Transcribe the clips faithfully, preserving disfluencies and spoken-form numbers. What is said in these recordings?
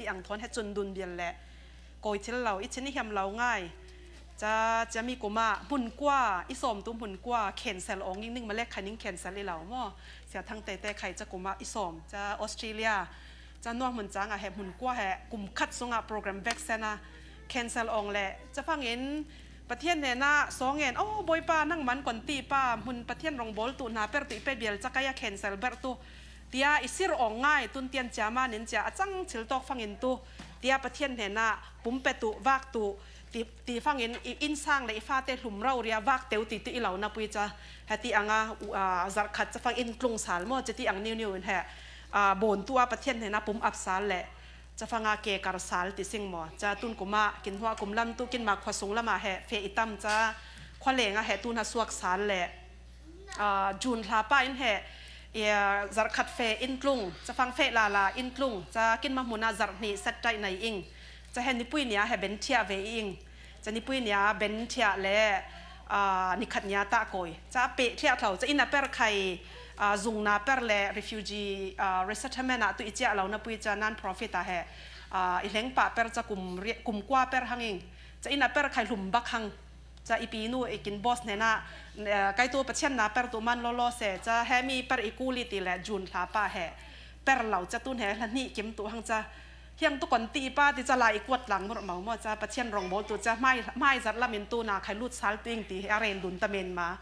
ang thawn he cun dun bial le kawi thil lo, i chin i hiam lo ngai. Ca, ca mi kuma hmun kua, i sawmtu hmun kua cancel awng ing ning malek kha ning cancel i lo maw? Sia Thang Tete khai ca kuma i sawm, ca Australia, ca nuah hmun cang a he hmun kua he kum khat sungah program vek sen a cancel awng le ca fangin Pathian hnenah sawng en, "Oh, Bawipa, nangman kon ti pa, hmun Pathian rongbawl tu hna per tu i pe bial ca kai a cancel ber tu," tia i sir awng ngai, tun tian cia manin cia a cang chil tawk fangin tu, tia Pathian hnenah pum pe tu, vak tu, ti, ti fangin i innsang le i fate hlum rau ria vak teu ti tu i lo na pui ca, heti anga, uh, zarh khat ca fang in tlung sal maw, ca ti ang niu niu in he, uh, bawn tu a Pathian hnenah pum ap sal le ca fanga ke kar sal ti sing maw, ca tun kuma kin hnuah kum lam tu kin mak khua sung lama he fe i tam ca khua lenga he tun ha suak sal le, ah, June hla pa in he, ia, zarh khat fe in tlung, ca fang fe lala in tlung, ca kin mahmuna zarh hnih set taih nei ing, ca he nipui nia he ben thiah ve i ing, ca nipui nia ben thiah le, ah, nikhat nia tah kawi, ca peh thiah thlo, ca ina per khai, ah, zungna per le refugee, ah, resettlement ah tu i ciah lo na pui ca non profit ah he, ah, i hleng pah per ca kum ri-, kum kua per hang ing, ca ina per khai hlum bak hang. Ca i pinu i kin boss hnenah, eh, kai tu Pathian na per tu man lolo se, ca he mi per i kuli ti le June hla pa he per lo ca tun he hla hnih kim tu hang ca. Hiang tu kon ti pa ti ca la i kuat lang mur mau maw ca Pathian rongbawl tu ca mai, mai zat lamin tu na khai lut sal tu ing ti he a rel dun ta men ma.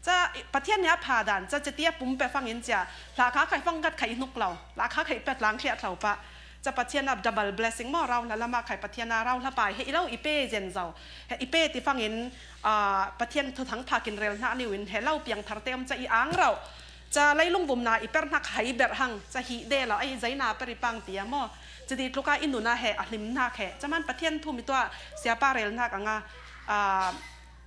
Ca i Pathian he a pha dan ca, ca ti a pum pe fangin cia hla kha khai fang kat khai i hnuk lo, hla kha khai pet lang thliah thlo pa. Ca Pathian a double blessing maw, rau hla lama khai Pathian a rau hla pai he i lo i pe zen zo. He i pe ti fangin, ah, Pathian thuthang pha kin rel hna niu in he lo piang thar te om ca i ang rau. Ca leilung vumna i per hnak hai ber hang, ca hi de lo, ai zaina per i pang ti a maw. Ca ti tluka i nuna he a hlim hnak he. Ca man Pathian thu mi tuah siapa rel hnak anga, ah,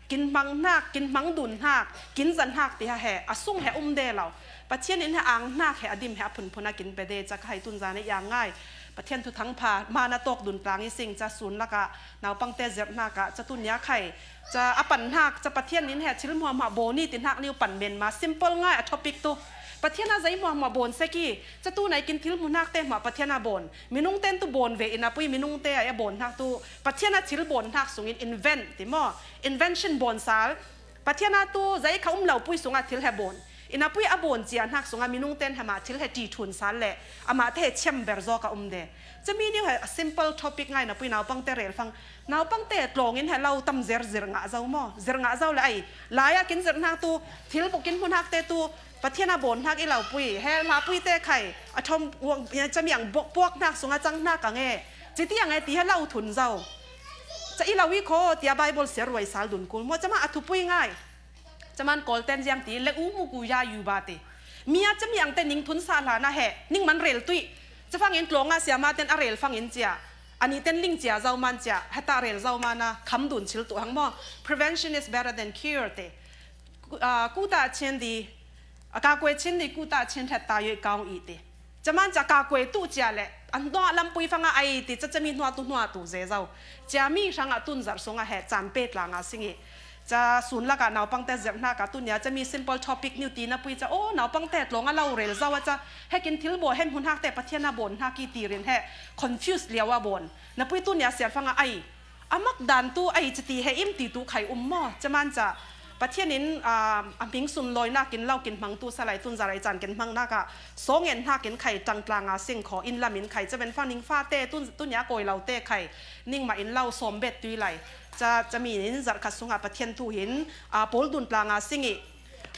kin hmang hnak, kin hmang dun hnak, kin zan hnak ti ha he, a sung he um de lo. Pathian in he ang hnak he a dim he a phunphun a kin pe de, ca khai tun zan a iang ngai. Pathian thuthang pha, man a tawk dun tlang i sing, ca sun lakah, naupangte zerh hnak ah, ca tun nia khai. Ca a pan hnak, ca Pathian in he thil hmuahhmuah bawn i ti hnak niu pan men ma, simple ngai a topic tu. Pathian a zei hmuahhmuah bawn seki, ca tu nai kin thil hmu hnak te hmuah Pathian a bawn. Minung ten tu bawn ve in a pui minung te a bawn hnak tu. Pathian a thil bawn hnak sungin invent ti maw? Invention bawn sal. Pathian a tu zei kha um lo pui sungah thil he bawn. In a pui a bawn cia hnak sungah minung ten he mah thil he ti thun sal le amah te he chiam ber zawk a um de. Cami niu he a simple topic ngai na pui naupang te rel fang. Naupang te tlawng in he lo tam zer zir ngah zo maw? Zir ngah zo le ai. Lai a kin zir hnak tu, thil buk kin hmu hnak te tu, Pathian a bawn hnak i lo pui. He hla pui te khai. A thom, camiang bok puak hnak sungah cang hnak ang e. Citi ang e ti he lo thun zo. Ca i lo i kho, tia Bible sia ruai sal dun kul maw, cama a thupui ngai. Caman Kawl ten ziang ti, le u mu ku ya yu ba ti. Mi a camiang te ning thun sa hla na he, ning man rel tui. Ca fangin tlawng a siama ten a rel fangin cia. Ani ten ling cia zo man cia, heta rel zo man a, kham dun chil tu hang maw. Prevention is better than cure ti. Ku-, ah, kuta chin di, a ka kue chin di kuta chin heta yoi kaung i ti. Caman ca ka kuai tu cia le, an hnuah lampui fanga ai ti ca cami hnuah tu hnuah tu ze zo. Cia mi hrangah tun zarh sungah he caan pe tla nga singi. Ca sun lakah naupangte zirh hnak ah tunia cami simple topic niu ti na pui ca, oh, naupangte tlawng a lo rel zo a ca, hekin thil baw hen hmun hakte Pathian a bawn hnak i tirin he confuse liau a bawn. Na pui tunia siar fanga ai. A mak dan tu ai citi he im ti tu khai um maw? Caman ca Pathian in, ah, a hming sunlawinak in lo kin hmang tu salai tun zarai caan kin hmang nakah sawng en hnakin khai tang tla nga sing khaw in lam in khai caben fang ning fate tun, tunia kawi lo te khai ning mah in lo sawm bet tui lai. Ca, cami in zarh khat sungah Pathian thu hin, ah, pawl dun tla nga sing i,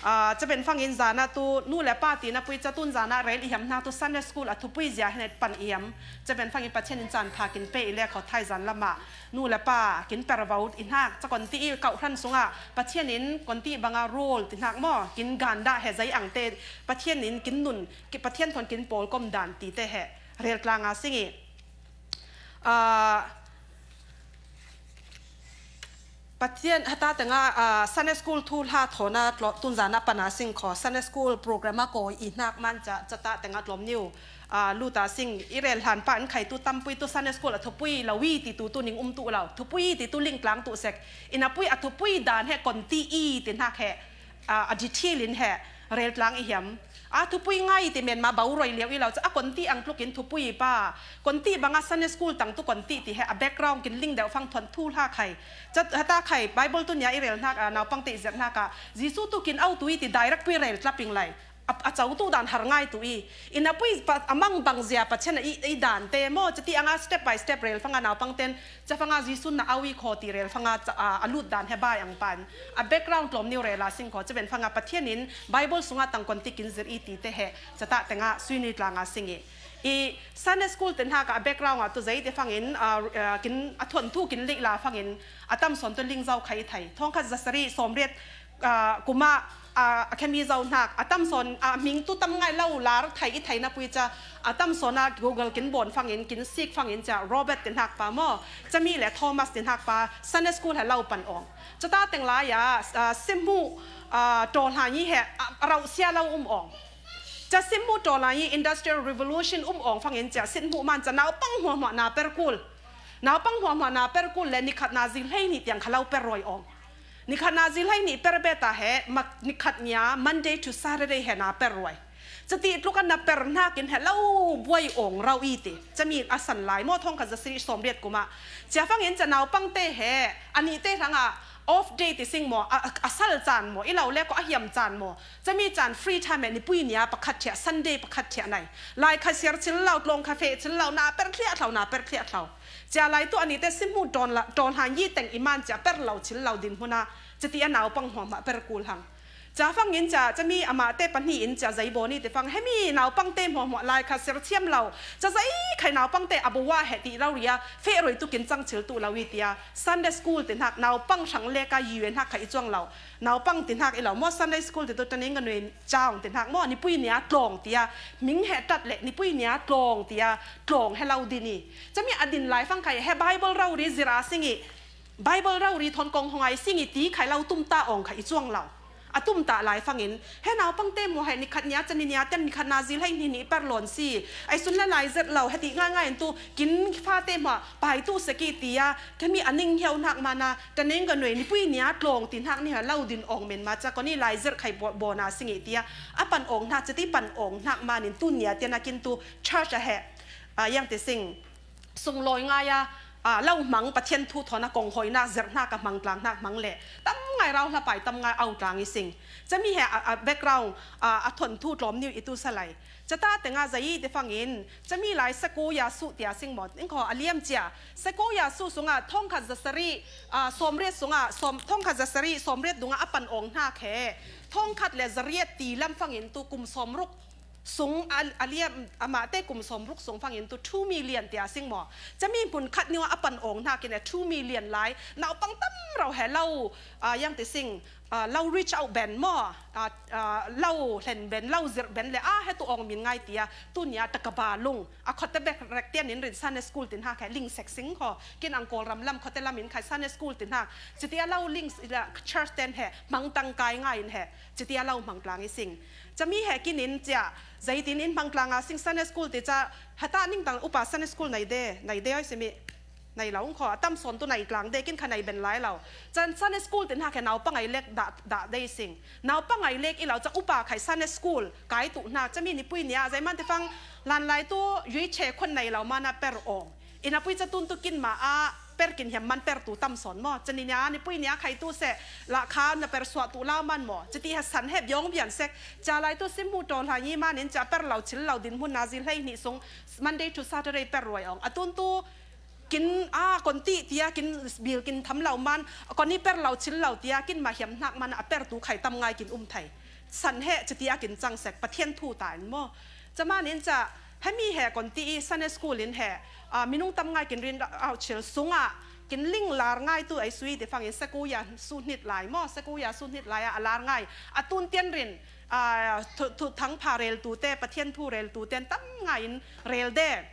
ah, caben fangin zana tu nu le pa tina pui ca tun zana rel i hiam hna tu Sunday school a thupui zia hinet pan i hiam. Caben fangin Pathian in caan pha kin pe i le khaw thai zan lamah nu le pa kin per vo i hnak ca kon ti i kauh hran sungah Pathian in kon ti banga role ti hnak maw kin gan dah he zei ang te Pathian in kin nun, ki-, Pathian thawn kin pawl kom dan ti te he rel tla nga sing i, ah, Pathian hata tengah, ah, Sunday school thu hla thawn a tlo-, tun zan a pan a sing khaw Sunday school program a kawi i hnak man ca, cata tengah tlawm niu, ah, luta sing i rel hlan pa in khai tu tampui tu Sunday school a thupui lo i ti tu tu ning um tu lo, thupui ti tu ling tlang tu sek, in a pui a thupui dan he kon ti i ti hnak he, ah, a detail in he rel tlang i hiam. A thupui ngai ti menma bau roi liau i lo ca a konti ang tlukin thupui pa. Konti banga Sunday school tang tu konti ti he a background kin ling deuh fang thon thu hla khai. Ca hata khai Bible tu nia i rel hnak a naupang te i zet hnak a Jesu tu kin au tu i ti direct pui rel tlaping lai. A, a cau tu dan har ngai tu i. Ina pui pa, a mang bang zia pa chen a i, i dan te mo ca ti anga step by step rel fanga naupang ten Ca fanga Jesu na au i khaw ti rel fanga ca, a, a lut dan he bai ang pan. A background tlawm niu rela sing khaw ca ben fanga Pathian in Bible sunga tang konti kin zir i ti te he ca ta tenga sui nui tlanga sing i. I Sunday school te hnak a background a tu zei te fangin, a, a, kin a thon thu kin lih la fangin a tam sawn tu ling zau khai thai. Thawng khat zasari sawm riat, a, kuma, a, a khemi zau hnak a tam sawn a ming tu tam ngai lo lar thai i thai na pui ca a tam sawn a Google kin bawn fangin kin sik fangin ca Robert ti hnak pa maw, cami le Thomas ti hnak pa Sunday school he lo pan awng. Ca ta teng lai a, a, simhmuh, a, tawl hna nyi he a, a rauh sia lo um awng. Ca simhmuh tawl hna nyi Industrial Revolution um awng fangin ca simhmuh man ca naupang hmuahmuah na per kul. Naupang hmuahmuah na per kul le nikhat na zi hlei nih tiang kha lo per roi awng. Nikhat na zi hlei nih per beta he mak nikhat nia Monday to Saturday he na per ruai. Cati tlukan na per hnakin he lo buai awng rau i ti. Cami a san lai maw thawng khat zasari sawm riat kuma. Cia fangin ca naupang te he a nih te hranga off day ti sing maw, a, a, a sal caan maw, i lo le ko a hiam caan maw. Cami caan free time he nipui nia pakhat thiah, Sunday pakhat thiah nai. Lai kha siar cil lo, tlawng kha feh cil lo, na per thliah thlau, na per thliah thlau. Cia lai tu a nih te simhmuh tawn la, tawn hna nyi teng i man cia per lo cil lo din hmuna, cati a naupang hmuahmuah per kul hang. Ca fangin ca, cami amah te pahnih in ca zei baw ni te fang, hemi naupang te hmuahmuah lai kha sir thiam lo, ca zei khai naupang te a bawa he ti lo ria, feh roi tu kin cang cil tu lo i tia, Sunday school ti hnak, naupang hrang leka U N hnak kha i cuang lo, naupang ti hnak i lo, maw Sunday school ti tu taning ka nui caung ti hnak, maw nipui nia tlawng tia, ming he tat le nipui nia tlawng tia, tlawng he lo din i. Cami a din lai fang khai he Bible rau ri zira sing i, Bible rau ri thawn kong hong ai sing i ti khai lo tumta awng kha i cuang lo. A tumta lai fangin, he naupang te maw he nikhat nia cani nia ten nikhat na zi hlei hni nih per lawn si. Ai sun le lai zet lo, he ti ngai ngai in tu, kin fa te maw, pai tu seki tia, kami a ning hiau hnak mana, taning ka nui nipui nia tlawng ti hnak ni ha lo din awng men ma ca, koni lai zet khai baw, baw na sing i tia, a pan awng hnak, cati pan awng hnak manin tu nia tian a kin tu, church a he, a, yang ti sing. Sunglawi ngai a, a, lo hmang Pathian thu thawn a kong hawinak zirh hnak a hmang tlang hnak hmang le tam ngai rau hlapai tam ngai au tlang i sing. Cami he a, a background, a, a thon thu tlawm niu i tu salai. Cata tenga zai i te fangin, cami lai Sequoia suh tia sing maw, in khaw a liam cia. Sequoia suh sungah thawngkhat zasari, a, sawmriat sungah, sawm, thawngkhat zasari sawmriat dungah a pan awng hnak he. Thawngkhat le zariat ti lam fangin tu kum sawmruk sung a, a liam amah te kum sawmruk sung fangin tu two million tia sing maw. Cami hmun khat niwa a pan awng hnakin a two million lai naupang tam rau he lo, a, yang ti sing, a, lo reach out ben maw, a, a, lo hlen ben, lo zirh ben le a he tu awng min ngai tia tunia takaba lung a khawte bek rek tian in rin Sunday school ti hnak he ling sek sing kho kin ang Kawlram lam khawte lam in khai Sunday school ti hnak citia lo ling church ten he hmang tang kai ngai in he citia lo hmang tlang i sing. Cami he kin in cia, zeitin in hmang tlanga sing Sunday school ti ca, hata ningtang upa Sunday school nei de, nei de oi simi. Nei lo kho, a tam sawn tu nei tlang de, kin kha nei ben lai lo. Can Sunday school ti hna khe naupang ai lek dah, dah de sing. Naupang ai lek i lo ca upa khai Sunday school, kai tu hna, cami nipui nia, zeiman ti fang, lan lai tu, yui che khon nei lo mana per awng. Ina pui ca tun tu kin ma a per kin hiam man per tu tam sawn maw. Cani nia, ni pui nia khai tu se, la kha na per suah tu lau man maw. Citi ha san he biong bian sek. Ca lai tu sim mu tawn hla ngi man in ca per lo cil lo din hmun na zi hlei hnih sung Monday to Saturday per ruai awng. A tun tu kin a kon ti tia kin bil kin tham lo man, kon ni per lo cil lo tia kin ma hiam hnak man a per tu khai tam ngai kin um thai. San he citi a kin cang sek, Pathian thu ta in maw. Ca man in ca, hemi he kon ti i Sunday school in he, a, minung tam ngai kin rin au chil sungah, kin ling lar ngai tu ai sui ti fangin Sequoia su hnit lai maw, Sequoia su hnit lai a, a lar ngai. A tun tian rin, a, thu, thu thang pha rel tu te, Pathian thu rel tu ten tam ngai in rel de.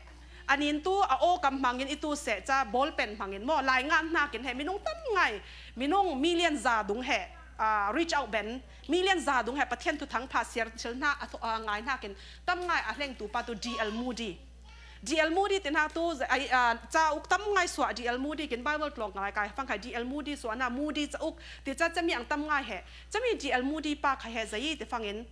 Anin tu a aw kam hmangin i tu seh ca ball pen hmangin maw, lai ngan hnakin he minung tam ngai, minung million za dung he, a, reach out ben, million za dung he Pathian thu thang pha siar chil hna a thu, a, ngai hnakin tam ngai a hleng tu pa tu D L Moody. D L Moody te hna tu, ai, a, ca uk tam ngai suah D L Moody kin Bible tlawng ngai kai fang khai D L Moody suah na Moody ca uk, ti ca cami ang tam ngai he. Cami D L Moody pa khai he zai te fangin,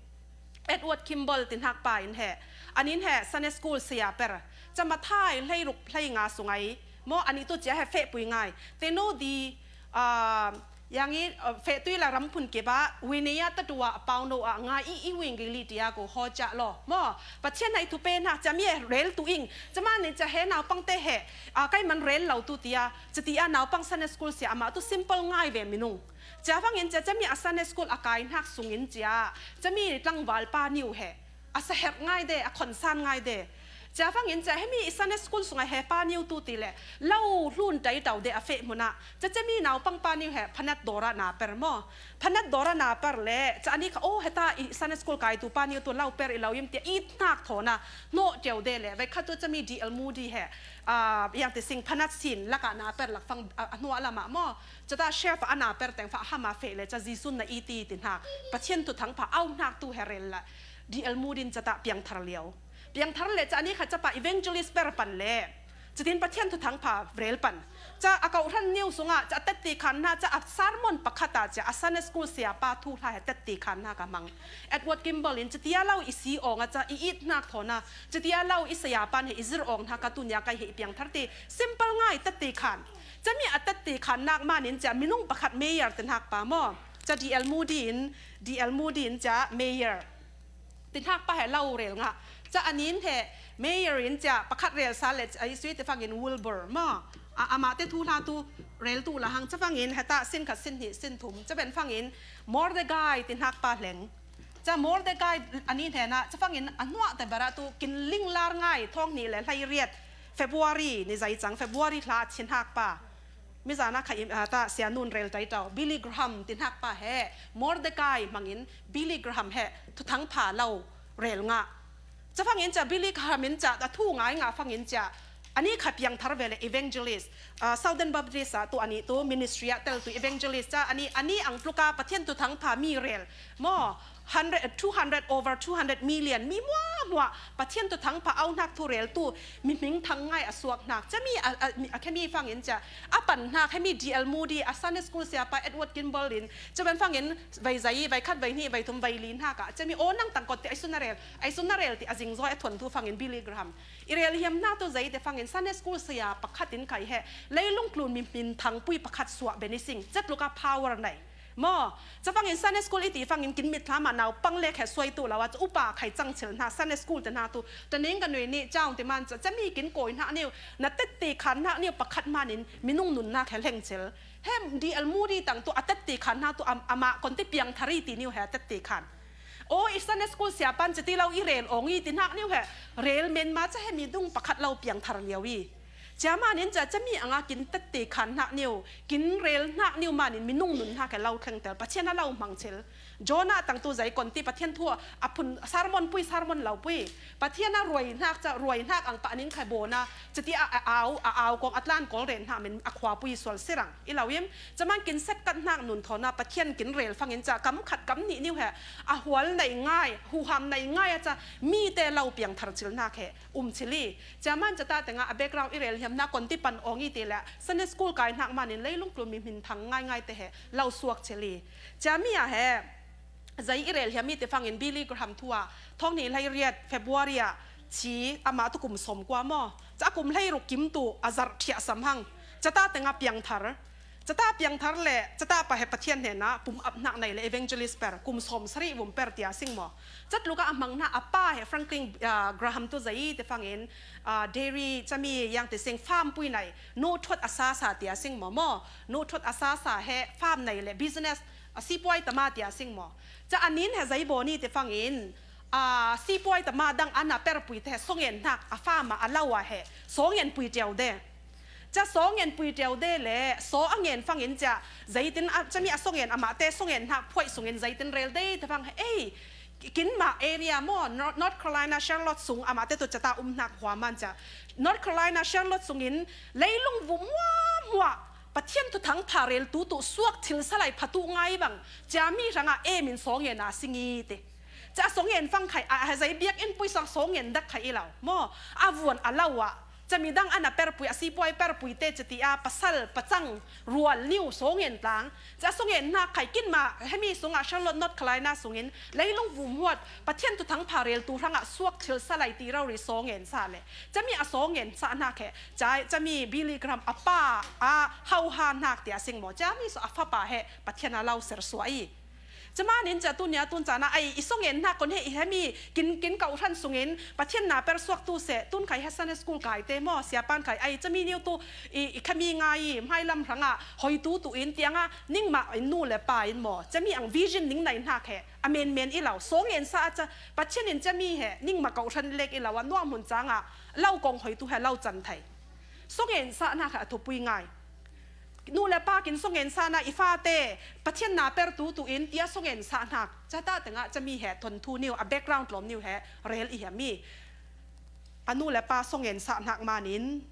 Edward Kimball tinhak pa in he, anin he Sunday school saya per. Ca Matthai hleiruk hleinga sungai maw, ani tu cia he fehpui ngai. Teno di, ah, yang i, ah, fehtui la ramphun kiba, wineya tadua a pauno a ngai i, i wing gili tia ko ho ca lo maw. Pathian hai thupe na, ca mi he rel tu ing. Ca ma ni ca he naupang te he, ah, kai man rel lo tu tia. Ca tia naupang Sunday school saya ama tu simple ngai ve minung. Cia fangin cia, ca mi a Sunday school a kai hnak sungin cia, ca mi tlangval pa niu he a saher ngai de, a khonsan ngai de. Cia fangin cia, hemi i Sunday school sungai he pa niu tu ti le, lo hlun tai tau de a feh hmuna. Cia ca mi naupang pa niu he phanat dora na per maw. Phanat dora na per le, cia ani kha, oh, heta i Sunday school kai tu pa niu tu lo per i lo im tia i hnak thona. No teu de le, vai kha tu ca mi D L Moody he, ah, yang te sing phanat sin, laka na per lak fang, ah, a hnuah lama maw. Cata chef a na per teng fa hama feh le ca Jisun na i ti ti hnak. Pathian thuthang pha au hnak tu he rel la. D L Moody in cata piang thar lio. Piang thar le ca ani kha capa evangelist per pan le. Catin Pathian thuthang pha rel pan. Ca a kau hran niu sunga ca a tette khan hna, ca a sermon pakhat a ca a Sunday school saya pa thu hla he tette khan hna ka mang. Edward Kimball in catia lo i si awng a ca i it hnak thona. Catia lo i saya pan he i zir awng hna ka tunia kai he i piang thar ti. Simple ngai tette khan. Ca mi a tette khan nak manin ca minung pakhat mayor te hnak pa maw. Ca D L Moody in, D L Moody in ca mayor te hnak pa he lo rel ngah. Ca anin he mayor in ca pakhat rel sa le ca i sui te fangin Wilbur maw. A, amah te thu hla tu rel tu la hang ca fangin heta sin khat sin hnih sin thum. Ca ben fangin Mordecai te hnak pa hleng. Ca Mordecai anin he na, ca fangin a hnuah te bara tu kin ling lar ngai thawng hnih le hlei riat. February ni zai cang, February hla a chin hak pa. Mizana kha im, ah, ta sia nun rel tai tau. Billy Graham ti hnak pa he, Mordecai hmangin Billy Graham he thuthang pha lo rel ngah. Ca fangin ca Billy Graham in ca a thu ngai ngah fangin ca ani kha piang thar ve le evangelist. Ah, Southern Baptist ah tu ani tu ministry ah tel tu evangelist ca ani, ani ang tluka Pathian thuthang pha mi rel. Maw, hundred, two hundred, over two hundred million mi mua mua Pathian thuthang pha au hnak thu rel tu mi hming thang ngai a suak hnak. Ca mi a, a, mi, a khemi fangin ca a pan hnak, hemi D L Moody, a Sunday school saya pa Edward Kimball in, ca ban fangin vai zai, vai khat, vai hnih, vai thum, vai li hnak ah. Ca mi aw nang tang kot ti ai sun a rel, ai sun a rel ti a zing zaw a thuan thu fangin Billy Graham. I rel hiam hnak tu zai te fangin Sunday school saya pakhat in kai he, leilung tlun mi hmin thang pui pakhat suah ben i sing. Ca tluka power nei. Maw, ca fangin Sunday school i ti fangin kin mitthlam ah naupang le khe suai tu lo a, ca upa khai cang chil hna, Sunday school te hna tu, ta ning ka nui nih, caung ti man ca, ca mi kin kawi hnak niu, na tette khan hnak niu pakhat manin minung nun hnak he hleng chil. He D L Moody tang tu a tette khan hnak tu am-, amah kon ti piang thar i ti niu he a tette khan. Aw, i Sunday school saya pan ca ti lo i rel awng i ti hnak niu he, rel men ma ca he mi dung pakhat lo piang thar lio i. Cia manin ca, ca mi anga kin tette khan hnak niu, kin rel hnak niu manin minung nun hnak he lo thleng tel, Pathian a lo hmang chil. Jonah tang tu zai kon ti Pathian thu a phun sermon pui, sermon lo pui. Pathian a ruai hnak ca, ruai hnak ang pa ning khai bona, ca ti a, a au, a au kong a tlan kol ren hnak min a khua pui sual sirang. I lo im, ca man kin set kat hnak nun thona Pathian kin rel fangin ca kam khat kam nih niu he, a hual nei ngai, huham nei ngai a ca, mi te lo piang thar chil hnak he. Um chili, cia man cata tenga a background i rel hiam hna kon ti pan awng i ti le, Sunday school kai hnak manin leilung tlun mi hmin thang ngai ngai te he, lo suak chili. Cia mi a he, zai i rel hiam i ti fangin Billy Graham thu a, thawng hnih hlei riat February a, chi amah tu kum sawm kua maw. Ca kum hlei ruk kim tu a zarh thiah sam hang. Cata tenga piang thar. Cata piang thar le, cata pa he Pathian hnena pum ap hnak nei le evangelist per, kum sawm sarih vum per tia sing maw. Catluka a hmang hna a pa he Franklin, ah, Graham tu zai te fangin, ah, dairy ca mi yang te sing farm pui nei, no thot a sa sa tia sing maw maw. No thot a sa sa he farm nei le business, a sipuai tama tia sing maw. Ca anin he zai bawni te fangin, ah, sipuai tama dang ana per pui te he songen hnak a farm a a lo a he songen pui teu de. Ca saw ngen pui teu de le, saw a ngen fangin ca, zeitin a, ca mi a saw ngen amah te saw ngen hnak phuaih sungin zeitin rel de te fang, ei, kin ma area maw, North, North Carolina, Charlotte sung amah te tu cata um hnak hua man ca. North Carolina, Charlotte sungin leilung vu mua mua, Pathian thuthang pha rel tu tu suak thil salai phatu ngai bang, ca mi hrangah e min saw ngen a singi te. Ca saw ngen fang khai, a, a zai biak in pui sang saw ngen dak khai i lo. Maw, a vuan a lo ah, Ca midang a na perpui, a sipuai perpui te ca ti a pasal pacang rual niu sawng en tlang. Ca sawng en hnak khai kin mah hemi sungah Charlotte, North Carolina sungin leilung vumhuat Pathian thuthang pha reltu hrangah suak thil salai ti rori sawng en sa le. Cami a sawng en sa hnak he ca, cami Billy Graham a pa a hauha hnak tiah a sing maw? Cami sawh a fapa he Pathian a lau ser suah i. Camanin ca tunia tun cana ai i sawng en hnak kon he i hemi kin, kin kauhran sungin Pathian na per suak tu seh, tun khai he Sunday school kai te maw, siapan khai ai cami niu tu i, i khami ngai i hmailam hrangah hoi tu tu in tianga ningmah in nu le pa in maw, cami ang vision ning nai hnak he a men men i lau, sawng en sa a ca Pathian in cami he ningmah kauhran lek i lau a nuam hun cangah lau kong hoi tu he lau can thei. Sawng en sa hnak he a thupui ngai. Nu le pa kin sawng en sa na i fate Pathian na per tu tu in tia sawng en sa hnak. Cata tengah cami he thon thu niu a background lawm niu he rel i hiam i. A nu le pa sawng en sa hnak manin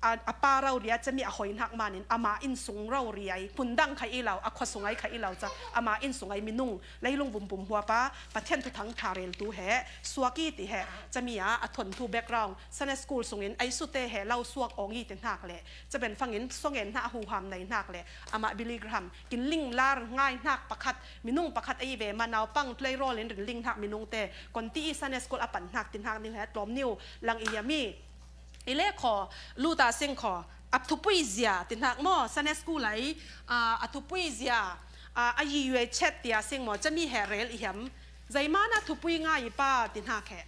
a, a pa rau ria cami a hoi hnak manin ama inn sung rau ria i phundang khai i lau, a khua sung ai khai i lau ca ama inn sung ai minung leilung vumbum huapa Pathian thuthang pha reltu he suak i ti he cami a, a thon thu background Sunday school sungin ai sute he lau suak awng i ti hnak le caben fangin sawng en hna a huham nei hnak le amah Billy Graham kin ling lar ngai hnak pakhat, minung pakhat a i ve ma naupang tleirawl in rin ling hnak minung te kon ti i Sunday school a pan hnak ti hnak ning he tlawm niu lang i hiam i. I le khaw, luta sing khaw, a thupui zia ti hnak maw, Sunday school ai, a, a thupui zia, a, a yi yuai chet tia sing maw, cami he rel i hiam. Zeimana thupui ngai i pa ti hnak he.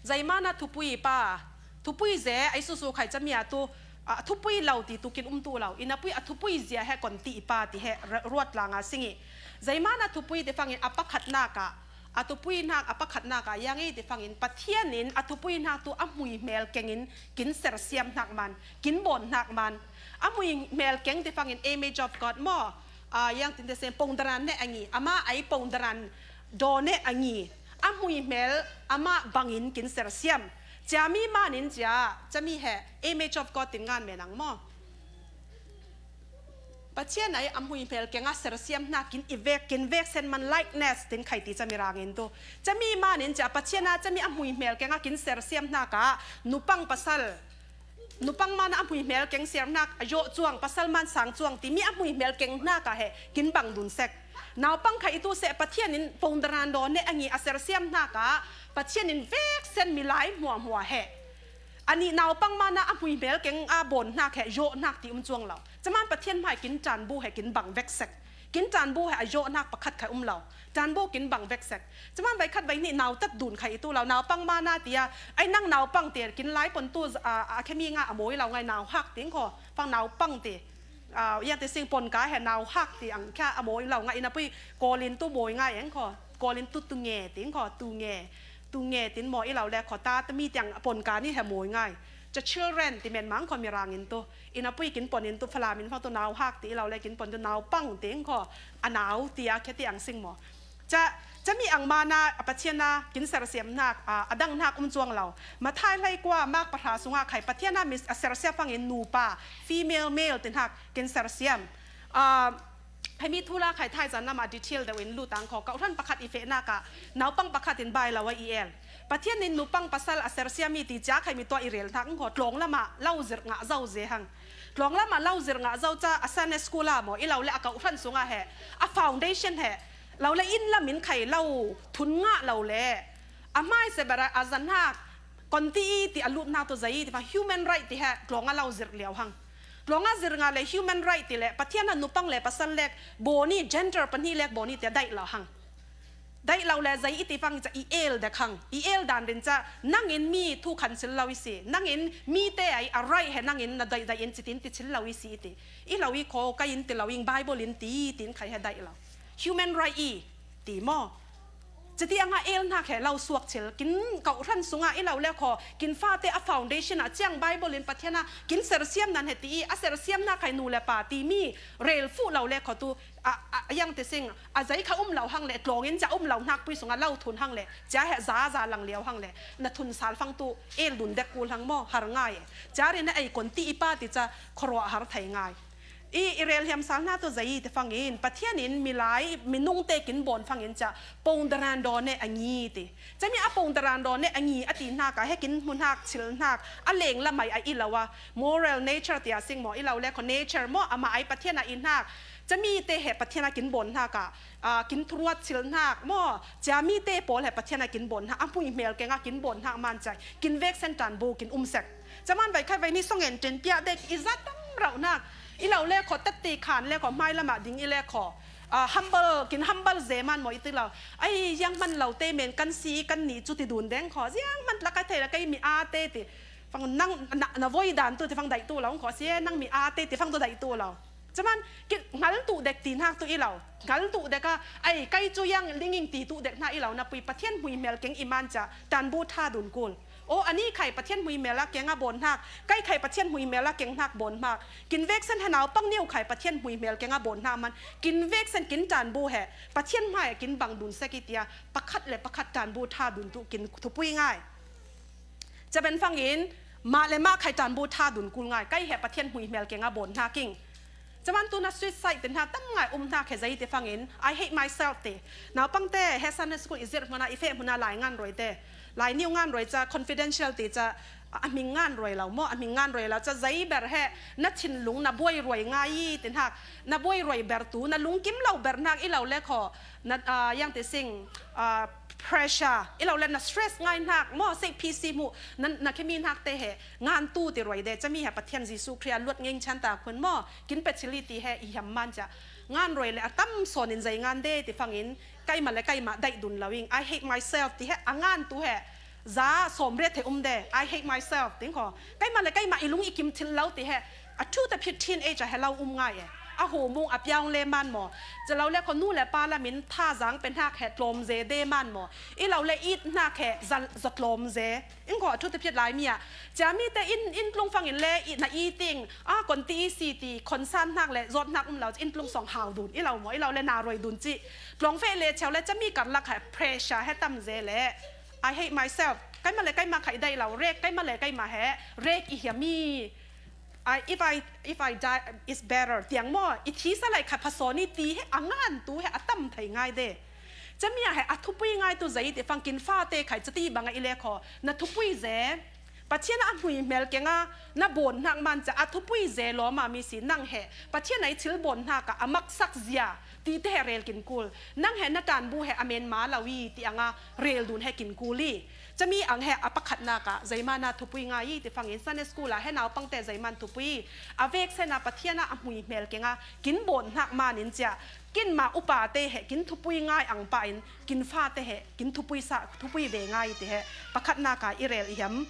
Zeimana thupui i pa, thupui ze, ai susu khai cami a tu, a, thupui lo ti tu kin um tu lo. Inapui a thupui zia he kon ti i pa ti he ra-, ruat langa sing i. Zeimana thupui ti fangin a pakhat naka, a thupui hnak a pakhat naka, yang i ti fangin Pathian in a thupui hnak tu a hmui hmel kengin kin sersiam hnak man, kin bawn hnak man. A hmui hmel keng ti fangin image of God maw, a, yang tin te sen pongdaran ne angi, ama ai pongdaran daw ne angi. A hmui hmel amah bangin kin sersiam. Ciami manin cia, cami he image of God tin ngan menang maw. Pathian ai a hmui hmel kenga sersiam hna kin i vek, kin vek sen man likeness tin khai ti cami rangin tu. Cami manin cia Pathian a cami a hmui hmel kenga kin sersiam hna ka nupang pasal. Nupang man a hmui hmel keng siar hnak a yawh cuang, pasal man sang cuang timi a hmui hmel keng hnak ah he kin bang dun sek. Naupang kha i tu seh Pathian in pongdaran daw ne angi a sersiam hnak ah Pathian in vek sen milai hmuahhmuah he. Ani naupang man a hmui hmel keng a bawn hnak he yawh hnak ti um cuang lo. Caman Pathian hmai kin ṭan bu he kin bang vek sek. Kin ṭan bu he a yawh hnak pakhat kha um lo. Ṭan bu kin bang vek sek. Caman vai khat vai nih nautat dun khai i tu lo. Naupang man a tia, ai nang naupang ti kin lai pon tu, a, a khemi nga a mawi lo ngai nauhak ting kho. Pang naupang ti. A, ya ti sing pon ka he nauhak ti ang kha a mawi lo ngai inapui kolin tu mawi ngai eng kho. Kolin tu tu nge ting kho, tu nge. Tu nge tin mawi i lo le kho ta, ta mi tiang pon ka ni he mawi ngai. Ca children ti men mang kho mi rangin tu. Inapui kin pon in tu Falam in fang tu nauhak ti i lo le kin pon tu naupang ting kho. A nau ti a khe ti ang sing maw. Ca, cami ang man a Pathian a kin sersiam hnak, a, a dang hnak um cuang lo. Mathai hlei kua mak pahra sungah khai Pathian a mi a sersiam fangin nupa, female, male ti hnak kin sersiam. A, hemi thula khai thaizan lam a detail deuh in lutang kho. Kauhran pakhat i fehnak ah naupang pakhat in bai lo a i el. Pathian in nupang pasal a sersiam i ti cia khai mi tuah i rel hnak kho tlawng lam ah lo zirh ngah zo ze hang. Tlawng lam ah lo zirh ngah zo ca a Sunday school ah maw i lo le a kauhran sungah he a foundation he lo le inn lam in khai lo thun ngah lo le a hmai se ber a zan hnak kon ti i ti a lut hnak tu zai i ti fa human right ti he tlawng a lo zirh liau hang. Tlawng a zirh ngah le human right ti le Pathian a nupang le pasal lek bawni gender pahnih lek bawni ti a daih lo hang. Daih lo le zai i ti fang i ca i el dek hang. I el dan rin ca nangin mi thu khan chil lo i si. Nangin mi te ai a right he nangin na daih daih in citin ti chil lo i si i ti. I lo i kho ka in ti lo in Bible in ti tin khai he daih lo. Human right i ti maw. Citi anga el hnak he lo suak chil. Kin kauhran sungah i lo le kho. Kin fate a foundation ah ciang Bible in Pathian a kin sersiam nan he ti i. A sersiam hnak khai nu le pa ti mi rel fuh lo le kho tu. A, a, a yang ti sing, a zei kha um lo hang le, tlawng in cia um lo hnak pui sungah lo thun hang le, cia he za za lang liau hang le, na thun sal fang tu, el dun dek kul hang maw, har ngai. Cia rin a ei kon ti i pa ti ca, khuaruah har thei ngai. I, i rel hiam sal hna tu zei ti fangin, Pathian in milai, minung te kin bawn fangin ca, pong daran dawn e a ngi ti. Cami a pong daran dawn e a ngi a ti hnak ah, he kin hmu hnak, chil hnak, a leng lamai a i lo a, moral nature ti a sing maw, i lo le kho nature maw, amah ai Pathian a i hnak. Cami te he Pathian a kin bawn hnak ah, aa, kin thuruat chil hnak maw, ciami te pawl he Pathian a kin bawn hnak, a hmuihmel keng a kin bawn hnak man cai, kin veksen ṭan bu kin um sek. Caman vai khat vai ni song en ṭin piah dek i zat tam rauh hnak, i lo le kho tat ti khan le kho hmai lamah ding i le kho, aa, humble, kin humble ze man maw i ti lo. Ai, ziang man lo te men kan si kan ni cu ti dun deng kho, ziang man tlak a thei la kei mi a te ti. Fang nang na, na voi dan tu ti fang daih tu lo kho si, nang mi a te ti fang tu daih tu lo. Caman, ki, hngal tuh dek ti hnak tu i lo. Hngal tuh dek a, ai, kai cu yang linging ti tuh dek hna i lo, na pui Pathian hmuihmel keng i man ca, ṭan bu ṭha dun kul. O, ani khai Pathian hmuihmel a keng a bawn hnak, kai khai Pathian hmuihmel a keng hnak bawn hnak. Kin veksen he naupang neu khai Pathian hmuihmel keng a bawn hnak man, kin veksen kin ṭan bu he, Pathian hmai a kin bang dun sek i tia, pakhat le pakhat ṭan bu ṭha dun tu kin thupui ngai. Caben fangin, mah le mah khai ṭan bu ṭha dun kul ngai, kai he Pathian hmuihmel keng a bawn hna king. Caman tu na suicide te hna tam ngai um hna khe zei te fangin, I hate myself te. Naupang te he Sunday school i zirh hmuna, i feh hmuna lai ngan roi te. Lai niu ngan roi ca confidential te ca a hming ngan roi lo maw, a hming ngan roi lo ca zei ber he na thinlung na buai roi ngai i ti hnak, na buai roi ber tu, na lungkim lo ber hnak i lo le kho, na, aa, yang te sing, aa, pressure, i lo le na stress ngai hnak maw, sei P C hmuh, na, na khemi hnak te he, ngan tu ti roi de, cami he Pathian Jesuh Khrih a luat ngeng chan ta khun maw, kin pe chili ti he, i hiam man ca. Ngan roi le a tam sawn in zei ngan de, ti fangin, kaimah le kaimah daih dun lo ing, I hate myself, ti he, a ngan tu he, za sawm riat he um de, I hate myself, ting kho. Kaimah le kaimah i lung i kim thil lo ti he, a ṭhu te phit teenage a he lo um ngai e. A hu mung a piang le man maw. Ca lo le kho nu le pa lam in tha zang pe hnak he tlawm ze de man maw. I lo le it hnak he za, za tlawm ze. Ing kho a ṭhu te phit lai mi ah. Ca mi te in, in tlung fangin le i na i ting. A kon ti i si ti, khon san hnak le, zawt hnak um lo, in tlung song hau dun. I lo maw, i lo le na roi dun ci. Tlawng feh le cheu le ca mi karlak he pressure he tam ze le. I hate myself. Kaimah le kaimah khai daih lo, rek, kaimah le kaimah he, rek i hiam i. I, if I, if I die, it's better. Tiang maw, i thi sa lai kha phasawn i ti he, a ngan tu he, a tam thei ngai de. Cami ah he, a thupui ngai tu zei te fang kin fa te khai cati bang a i le kho, na thupui ze. Pathian a hmuihmel keng a, na bawn hnak man ca, a thupui ze lawm a mi si, nang he, Pathian a i thil bawn hnak a, a maksak zia, ti te he rel kin kul. Nang he, na ṭan bu he, a men ma lo i, ti ang a, rel dun he kin kul i. Cami ang he a pakhatnak ah, zeimana thupui ngai i ti fangin Sunday school ah he naupangte zeiman thupui, a veksen ah Pathian ah a hmuihmel keng ah kin bawn hnak man in cia, kinmah upa te he kin thupui ngai ang pah in kin fate he kin thupui sa, thupui ve ngai ti he pakhatnak ah i rel i hiam.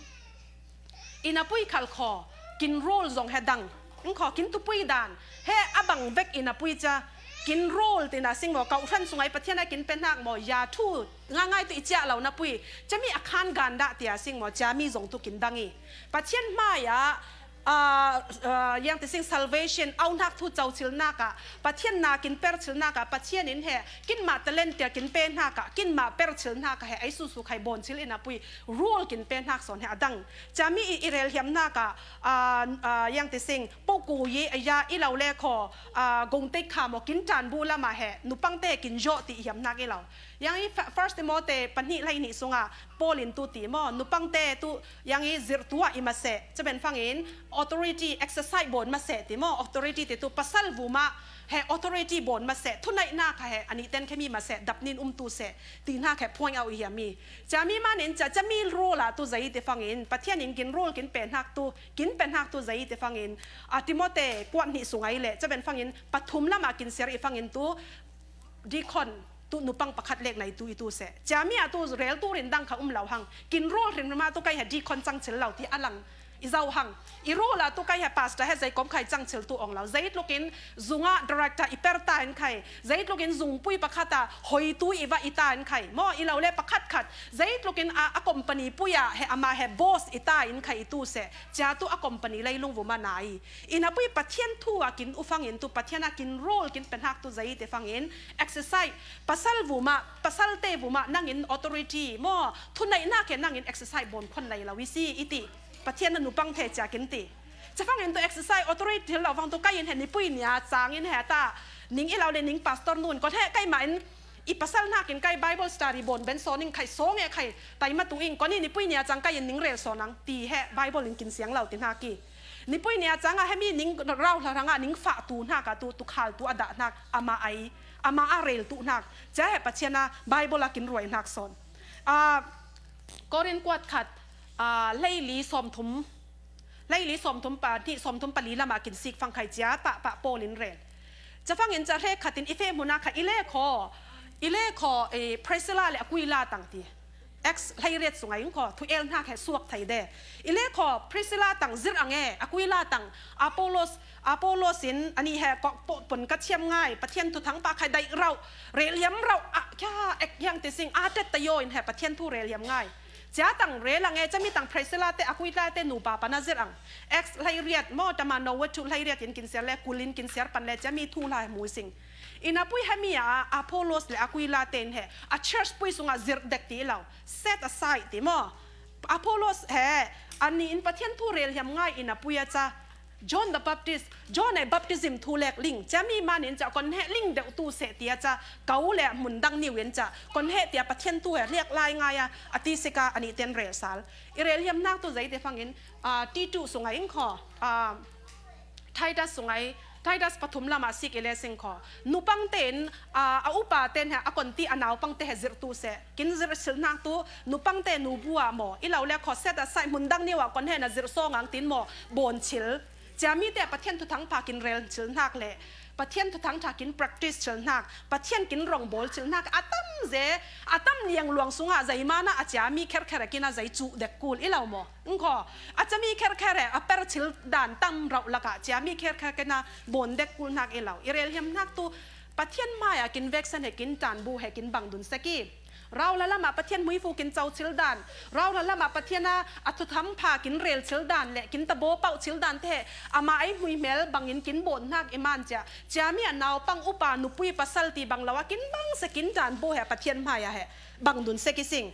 I na pui khal khaw, kin rawl zong he dang. Ing khaw, kin thupui dan. He a bang vek i na pui cia, kin rawl ti na sing maw, kauhran sungah i Pathian a kin pe hnak maw, ya thu, nga ngai tu i ciah lo na pui. Cia mi a khan gan dah tia sing maw, cia mi zong tu kin dang i. Pathian hmai ah, ah, ah, yang ti sing salvation, au hnak thu cau chil nak ah, Pathian na kin per chil nak ah, Pathian in he, kinmah talent tia kin pe hnak ah, kinmah per chil hnak ah he, ai susu khai bawn chil i na pui. Rule kin pe hnak sawn he a dang. Cia mi i, i rel hiam hnak ah, ah, ah, yang ti sing, poku ye a ya i lo le khaw, ah, gong te kha maw kin ṭan bu lam ah he, nupang te kin zawh ti hiam hnak i lo. Yang i fa-, First Timothy pahnih hlei hnih sungah Paul in tu ti maw, nupang te tu yang i zirh tu ah i maseh, caben fangin authority exercise bawn maseh ti maw, authority te tu pasal vumah he authority bawn maseh, thunaihnak kha he, a nih ten khemi maseh, dap nin um tu seh, ti hnak he point out i hiam i. Cia mi man in cia, cia mi rawl ah tu zei ti fangin, Pathian in kin rawl kin pe hnak tu, kin pe hnak tu zei ti fangin, a Timothy kuat hnih sung ai le, caben fangin, pathum lam ah kin ser i fangin tu, deacon tu nupang pakhat lek nai tu i tu seh. Cia mi ah tu rel tu rin dang kha um lo hang. Kin rawl hrimhrim ah tu kai he deacon cang chil lo ti a lang i zau hang. I rawl ah tu kai he pastor he zei kom khai cang chil tu ong lo. Zeitluk in zung ah director i per ta in khai. Zeitluk in zung pui pakhat ah hoi tu i va i ta in khai. Maw i lo le pakhat khat. Zeitluk in a, a company pui ah he ama he boss i ta in khai i tu seh. Cia tu a company leilung vumah na i. I na pui Pathian thu ah kin u fangin tu Pathian ah kin rawl kin pe hnak tu zei te fangin exercise. Pasal vumah, pasal te vumah nangin authority maw, thunaihnak he nangin exercise bawn khon lai lo i si i ti. Pathian na nupang the cia kin ti. Chavang in tu exercise authority thil lo vang tu kai in he nipui nia chang in he ta ning i lo le ning pastor nun kon he kai ma in i pasal nak in kai Bible study bon ben so ning khai so nge khai tai ma tu in kon i nipui nia chang kai in ning rel so nang ti he Bible in kin siang lo ti nak i nipui nia chang a he mi ning rau hla rang a ning fa tu nak a tu tu khal tu a da nak ama ai ama a rel tu nak cha he Pathian a Bible a kin ruai nak son. A Korin kuat khat a leili som thum Leili som thum pa ni som thum pali lama kin sik fang khai chia ta pa Paul in rel. Chavang in cha he khat in i fe hmuna kha i le kho i le kho e Priscilla le Aquila tang ti. Ex hlei riat sungai in kho thu el hnak he suak thei de. I le kho Priscilla tang zir ang e Aquila tang Apollos Apollos in ani he kok po pon ka thiam ngai Pathian thu thang pa khai dai rau rel yam rau a kya ek yang te sing a tet ta yo in he Pathian thu rel yam ngai. Chia tang rel ang e chami tang Priscilla te Aquila te nupa pana zir ang. Ex hlei riat mo tama no wa thu hlei riat in kin siar le kulin kin siar pan le chami thu lai mu sing. Ina pui hemi a Apollos le Aquila ten he a church pui sunga zir dek ti lo. Set aside ti mo. Apollos he ani in Pathian thu rel hiam ngai ina pui a cha John the Baptist, John e baptism thu lek ling, chami manin cha kon he ling deuh tu se tia cha kau le mun dang niu in cha kon he tia Pathian thu he lek lai ngai a ati sika ani ten rel sal. I rel hiam nak tu zai te fangin a ti tu sungai in kho a Titus sungai Titus pathum lama sik i le sing kho. Nupang ten a a upa ten he a kon ti a naupang te he zir tu se. Kin zir sil nak tu nupang te nubu a mo. I lo le kho set aside mun dang niu a kon he na zir so ngang tin mo. Bon chil. Chiami te Pathian thu thang pha kin rel chil nak le. Pathian thu thang tha kin practice chil nak. Pathian kin rong bol chil nak. A tam ze a tam liang luang sunga zai mana a chiami kher kher a kin a zai chu dek kul i lo mo. Ngkho a chami kher kher e a per chil dan tam rau laka chiami kher kher kena bon dek kul nak i lo i rel hiam nak tu Pathian mai a kin veksan he kin tan bu he kin bang dun seki rau la lama Pathian mui fu kin chau chil dan rau la lama Pathian a a thu tham pha kin rel chil dan le kin ta bo pau chil dan te ama ai mui mel bangin kin bon nak i man chia chiami a naupang upa nupui pasal ti bang lo a kin bang se kin tan bu he Pathian mai a he bang dun seki sing.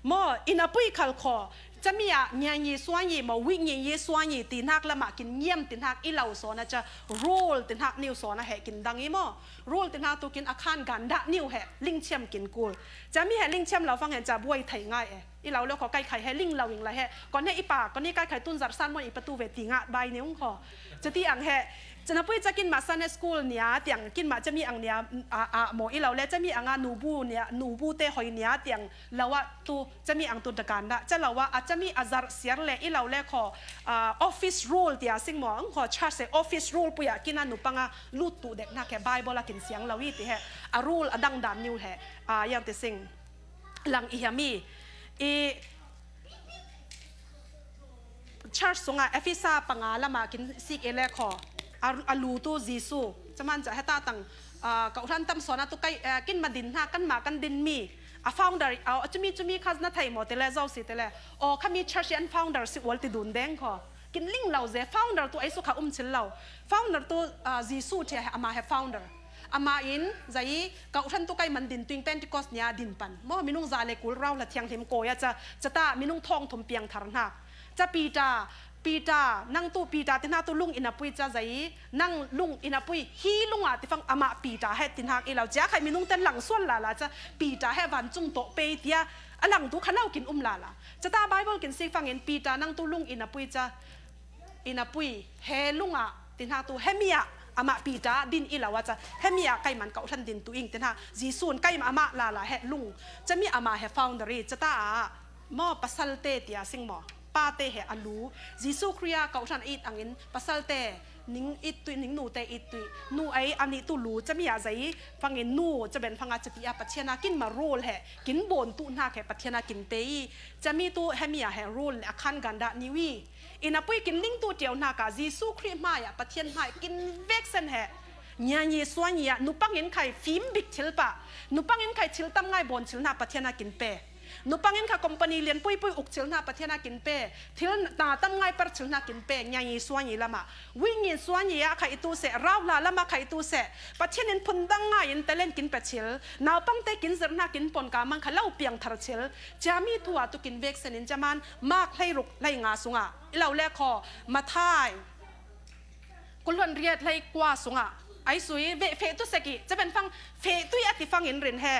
Mo ina pui khal kho chami a nya nyi sua nyi mo wi nyi nyi sua nyi ti nak lama kin ngiam ti nak i lo so na cha rule ti nak niu so na he kin dang i mo rule ti nak tu kin a khan gan da niu he ling chiam kin kul chami he ling chiam lo fang he cha buai thai ngai e i lo lo kho kai khai he ling lo ing la he kon he i pa kon i kai khai tun zar san mo i pa tu ve ti nga bai niu kho chati ang he chana pui cha kin ma Sunday school nia tiang kin ma chami ang nia a a mo i lo le chami ang a nubu nia nubu te hoi nia tiang lawa tu chami ang tu dakan da cha lawa a chami a zar siar le i lo le kho a office rule tia sing mo ang kho church se office rule puya kina nupanga lut tu dek na ke Bible a kin siang lo i ti he a rule a dang dan niu he a yang te sing lang i hiami i church sunga Efesa panga lama kin sik e le kho a, a lu tu Jesu chaman cha heta tang a kau hran tam sona tu kai a kin ma din hna kan ma kan din mi a founder a chumi chumi khas na thai mo te le zo si te le o khami church an founder si wal ti dun deng kho kin ling lo ze founder tu ai su kha um chil lo founder tu a Jesu the ama he founder ama in zai kau hran tu kai man din tuing Pentecost nia din pan mo minung za le kul rau la thiang hlim ko ya cha chata minung thong thum piang thar hna cha Peter Peter nang tu Peter ti hna tu lung ina pui cha zai nang lung ina pui hi lunga ti fang ama Peter he ti hnak i lo chia khai minung ten lang suan la la cha Peter he van chung to pe tia a lang tu khanau kin um la la chata Bible kin si fangin Peter nang tu lung ina pui cha ina pui he lunga ti hna tu hemi a ama Peter din i lo a cha hemi a kai man kau hran din tu ing ti hna Jesu kai ama la la he lung chami ama he founder i chata a mo pasal te tia sing mo pa te he a lu Jesu Khria kau hran it angin pasal te ning it tui ning nu te it tui nu ai ani tu lu chami a zai fangin nu chaben fanga chati a Pathian a kin ma role he kin bon tu hna he Pathian a kin pe i chami tu hemi a he role le a khan gan da niu i ina pui kin ning tu tiau hna ka Jesu Khri hmai a Pathian hmai kin veksen he nya nyi sua nyi a nupang in khai fim bik thil pa nupang in khai thil tam ngai bon thil hna Pathian a kin pe Nupang in kha company lian puipui uk chil hna Pathian a kin pe, thil na tam ngai per chil hna kin pe, ngai ngi sua ngi lama, wing ngi sua ngi a khai tu se, rau hla lama khai tu se, Pathian in phun dang ngai in talent kin pe chil, naupang te kin zir hna kin pon ka mang kha lo piang thar chil, cia mi thu a tu kin vek sen in caman, mak hlei ruk hlei nga sunga, i lo le kho, Mathai, Kulhon riat hlei kua sungah ai sui ve feh tu seki, caben fang feh tui a ti fangin rin he,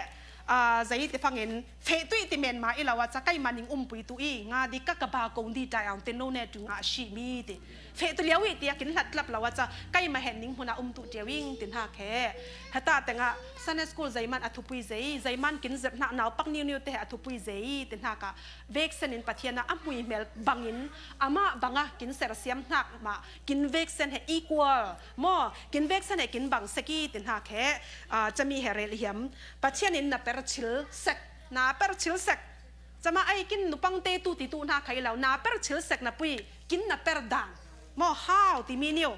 a, zei ti fangin feh tui ti men ma i lo a ca kai ma ning um pui tu i nga di ka ka ba kong di tai ang tin no ne tu nga shi mi ti. Feh tu liau i ti a kin hlat tlap lo a ca kai ma hen ning hmuna um tu tiau ing tin ha khe. Heta tenga Sunday school zei man a thupui zei, zei man kin zep hna nau pak niu niu te he a thupui zei tin ha ka. Veksen in Pathian a a hmui hmel bangin, amah banga kin sersiam hnak mah, kin veksen he equal maw, kin veksen he kin bang seki ti hnak he, aa, cami he rel hiam. Pathian in na per chil sek, na per chil sek. Cama ai kin nupang te tu ti tu hna khai lo, na per chil sek na pui, kin na per dan. Maw hau ti mi niu.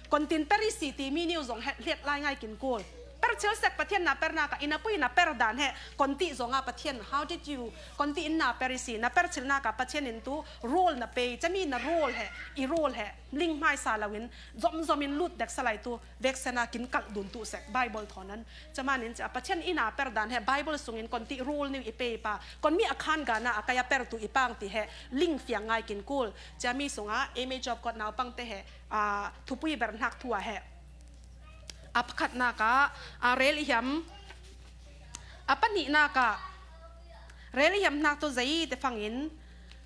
Kontin per i si ti mi niu zong he hliat lai ngai kin kul. Per chil sek Pathian na per na ka ina pui na per dan he. Konti zong a Pathian, how did you? Konti in na per i si, na per chil na ka Pathian in tu role na pei, cami na role he, i role he. Ling hmai sa lo in, zom zom in lut dek sa lai tu, veksen a kin kalh dun tu sek, Bible thawn an. Caman in ca Pathian ina per dan he, Bible sungin konti role niu i pei pa, konmi a khan gana a kaya per tu i pang ti he, ling fiang ngai kin kul. Cami sunga, image of God naupang te he, a, thupui ber hnak thu a he. A pakhat nak a, a rel i hiam, a panih nak a, rel i hiam hnak tu zei te fangin,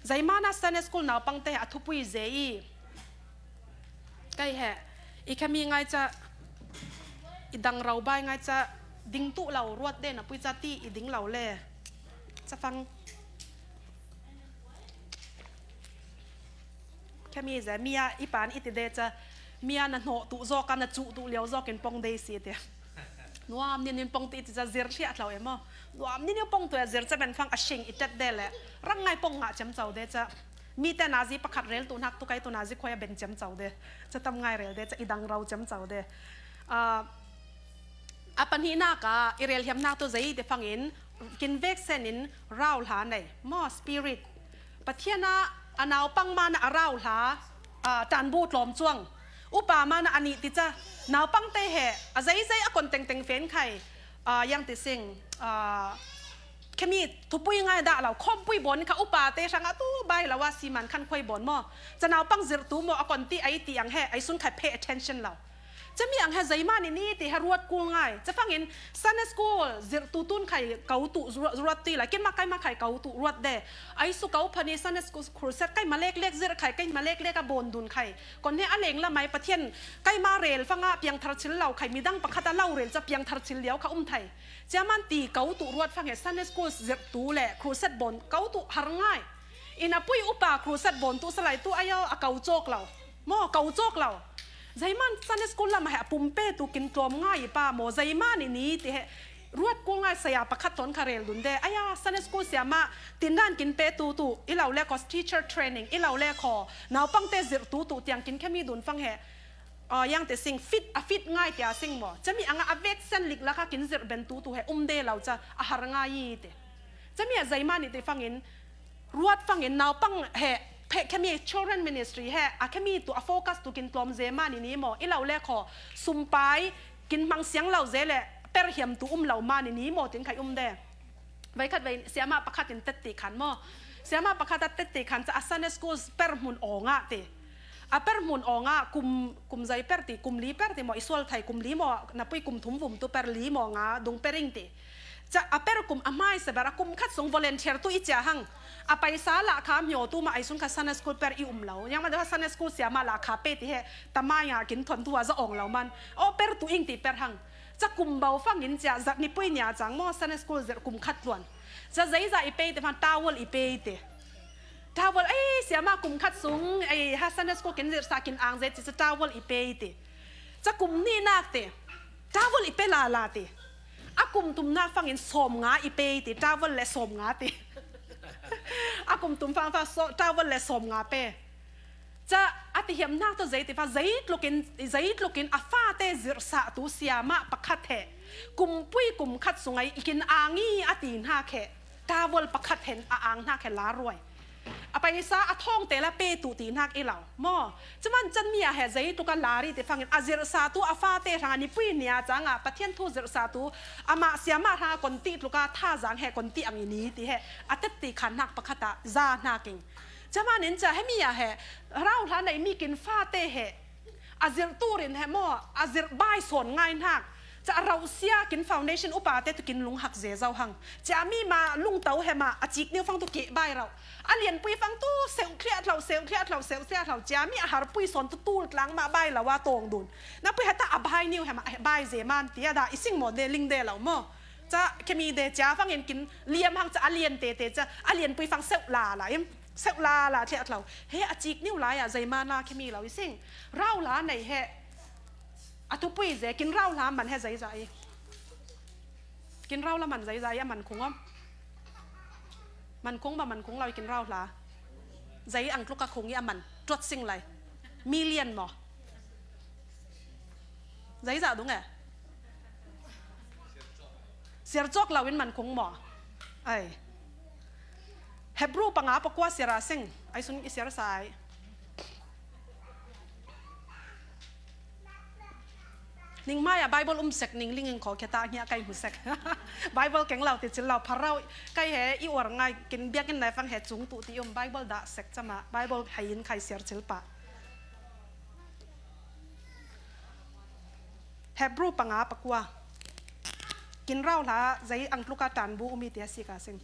zei mana Sunday school naupang te he a thupui zei i. Kai he, i khami ngai ca, i dang rau bai ngai ca, ding tu lo ruat de na pui ca ti i ding lo le. Ca fang. Khami ze, mia i pan i ti de ca, mia na hnawh tu zawk a na cuh tu liau zawk in pong de si te. Nuam nin in pong ti ti ca zir hliah tlau em aw. Nuam nin in pong tu a zir ca ben fang a shing i tet de le. Rang ngai pong ngah cem cau de ca. Mi te nazi pakhat rel tu hnak tu kai tu nazi khoi a ben cem cau de. Ca tam ngai rel de ca i dang rau cem cau de. Ah, a pahnihnak ah i rel hiam hnak tu zei te fangin kin veksen in rau hla nei. Maw spirit. Pathian a a naupang man a rau hla, ah, tanbu tlawm cuang. Upa man a nih ti ca. Naupang te he a zeizei a kon tengteng fen khai. Ah, yang ti sing, ah, khami thupui ngai dah lo, khawmpui bawn kha upa te hrang a tu bai lo a si man khan khuai bawn maw. Ca naupang zirh tu maw a kon ti ai ti ang he, ai sun khai pay attention lo. Cami ang he zei man i ni ti he ruat kul ngai. Ca fangin Sunday school zirh tu tun khai kau tu ruat, ruat ti lai, kin ma kai ma khai kau tu ruat de. Ai su kau phani Sunday school crusade kai ma lek lek zirh khai, kai ma lek lek a bawn dun khai. Kon he a leng lamai Pathian kai ma rel fanga piang thar chil lo khai midang pakhat a lo rel ca piang thar chil liau kha um thai. Cia man ti kau tu ruat fang he Sunday school zirh tu le crusade bawn kau tu har ngai. Ina pui upa crusade bawn tu salai tu ayo a kau cawk lo. Maw kau cawk lo. Zei man Sunday school lam he a pumpe tu kin tlawm ngai i pa maw zei man i ni ti he ruat kul ngai saya pakhat ton kha rel dun de. Aya Sunday school siama tindan kin pe tu tu i lo le ko teacher training i lo le ko naupang te zirh tu tu tiang kin khami dun fang he. Ah, yang te sing fit, a fit ngai tia sing maw. Cami anga a veksen lik laka kin zirh ben tu tu he um de lo ca a har ngai i te. Cami a zei man i te fangin ruat fangin naupang he phe khami children ministry he a khami tu a focus tu kin tlawm ze man i ni maw. I lo le kho sumpai kin hmang siang lo ze le per hiam tu um lo man i ni maw tin khai um de. Vai khat vai siama pakhat in tet ti khan maw. Siama pakhat a tet ti khan ca a Sunday school per hmun awng ah ti. A per hmun awng ah kum, kum zai per ti, kum li per ti maw, i sual thai kum li maw, na pui kum thum vum tu per li maw nga dung per ing ti. Ca a per kum a hmai se ber a kum khat sung volunteer tu i cia hang. A paisa lah kha myo tu ma ai sun kha Sunday school per i um lo. Yang ma de Sunday school siama lah kha pe ti he tamai nga kin thon tu a za awng lo man. O per tu ing ti per hang. Ca kum bau fangin cia zat ni pui nia cang maw Sunday school zirh kum khat luan. Ca zei za i pei te fan towel i pei te. Towel ei siama kum khat sung ei ha Sunday school kin zirh sa kin ang zei ci ca towel i pei te. Ca kum ni nak te. Towel i pe la la te. A kum tum nak fangin sawm nga i pei te towel le sawm nga te. A kum tum fang fang so, towel le sawm nga pe. Ca a ti hiam hnak tu zei ti fa, zei tlukin, zei tlukin a fate zirhsah tu siama pakhat he. Kum pui kum khat sungai i kin angi a ti hnak he. Towel pakhat hen a ang hnak he la ruai. A paisa a thawngte la pe tu ti hnak i lo maw? Cuman can mi ah he zei tuk a la ri ti fangin a zirhsa tu a fate hrang a nipui nia cang ah Pathian thu zirhsa tu amah siama hrang a kon ti tluk a thazang he kon ti ang i ni ti he a tet ti khan hnak pakhat ah za hnak ing. Cuman in ca he mi ah he rau hla nei mi kin fate he a zirh turin he maw, a zirh bai sawn ngai hnak. Ca a rauh sia kin foundation upa te tu kin lung hak ze zo hang. Cia mi ma lungto he ma a cik niu fang tu keh bai rauh. A lianpui fang tu seuh thliah thlo, seuh thliah thlo, seuh thliah thlo. Cia mi a harpui sawn tu tul tlang ma bai lo a tawng dun. Na pui heta a bai niu he ma, bai ze man tia da i sing maw de ling de lo maw? Ca kemi de cia fangin kin liam hang ca a lian te te ca a lianpui fang seuh la la im. Seuh la la thliah thlo. He a cik niu lai ah zei ma na kemi lo i sing. Rau la nei he. A thupui ze kin rau hla man he zei za i. Kin rau la man zei za i a man khung om. Man khung ba man khung lo i kin rau hla. Zei ang tluk a khung i a man. Tuat sing lai. Million maw? Zei za dung e. Siar cawk lo in man khung maw? Ai. Hebru panga pakua siar a sing. Ai sun i siar sa ai. Ning mai a Bible um sek ning ling ing kho kheta ngia kai hmu sek. Bible keng lo ti cil lo pharau kai he i uar ngai kin biak in nai fang he cung tu ti um Bible da sek cama Bible hai in khai siar cil pa. Hebru panga pakua. Kin rau hla zei ang tluka tan bu umi tia si ka sing.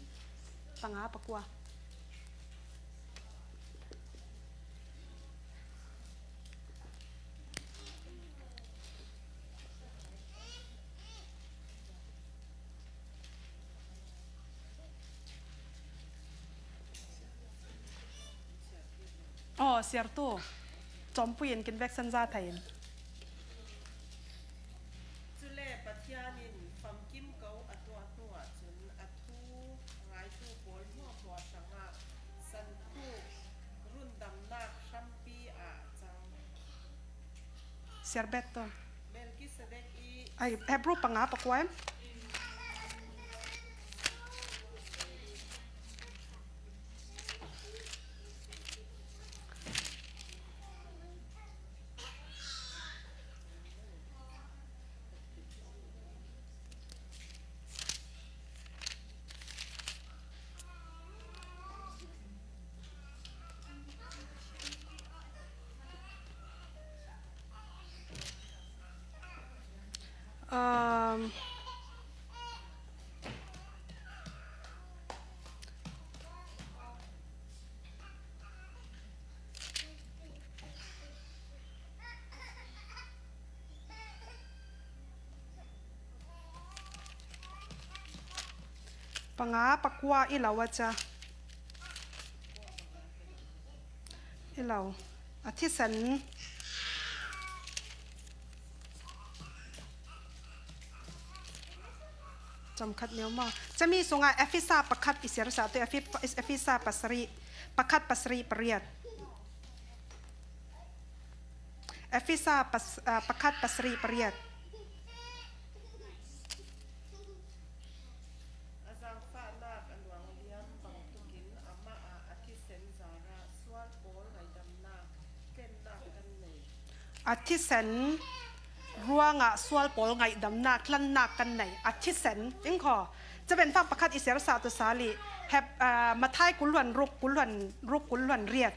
Panga pakua. Aw, siartu. Cawmpui in kin veksan za thei in. Cule Pathian in famkim ko a tuah hnuah cun a thu ngaitu pawl hmuahhmuah hrangah sankhuk rundamnak hrampi ah a cang. Siarbet tu. Melkisedek i ai, Hebru panga pakua em? Um, Panga pakua i lo a ca. I lo. A thisen. Cam khat neu maw? Cami sungah Efesa pakhat i siar sa tu, Efi-, Efesa pasarih, pakhat pasarih pariat. Efesa pas-, ah, pakhat pasarih pariat. A zaangfahnak a luangliam bangtukin amah ah a thisen zarah sual pawl ngaihdamnak tlennak kan nei. A thisen ruangah sual pawl ngaihdamnak tlannak kan nei. A thisen, in khaw. Caben fak pakhat i siar sa tu sali. Hep, ah, Mathai kul hluan ruk, kul hluan ruk, kul hluan riat.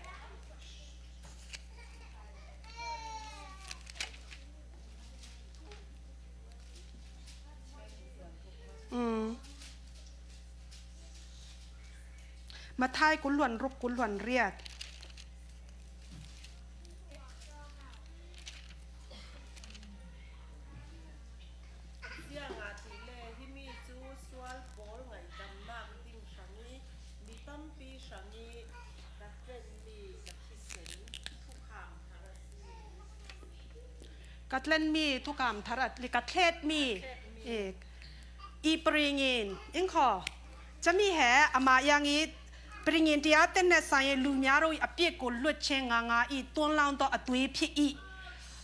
Mm. Mathai kul hluan ruk, kul hluan riat. Ziangahtile himi cu sual pawl ngaihdamnak ding hrang i mi tampi hrang i ka tlenmi ka thisen thukham thar a si. Ka tlenmi thukham thar a, ka thletmi, ka thletmi. I, i pringin, in khaw. Cami he, amah yang i pringin tia ten ne sa i lu mia ro i a piak ko luat che nga nga i tuan laun to a tui phi i.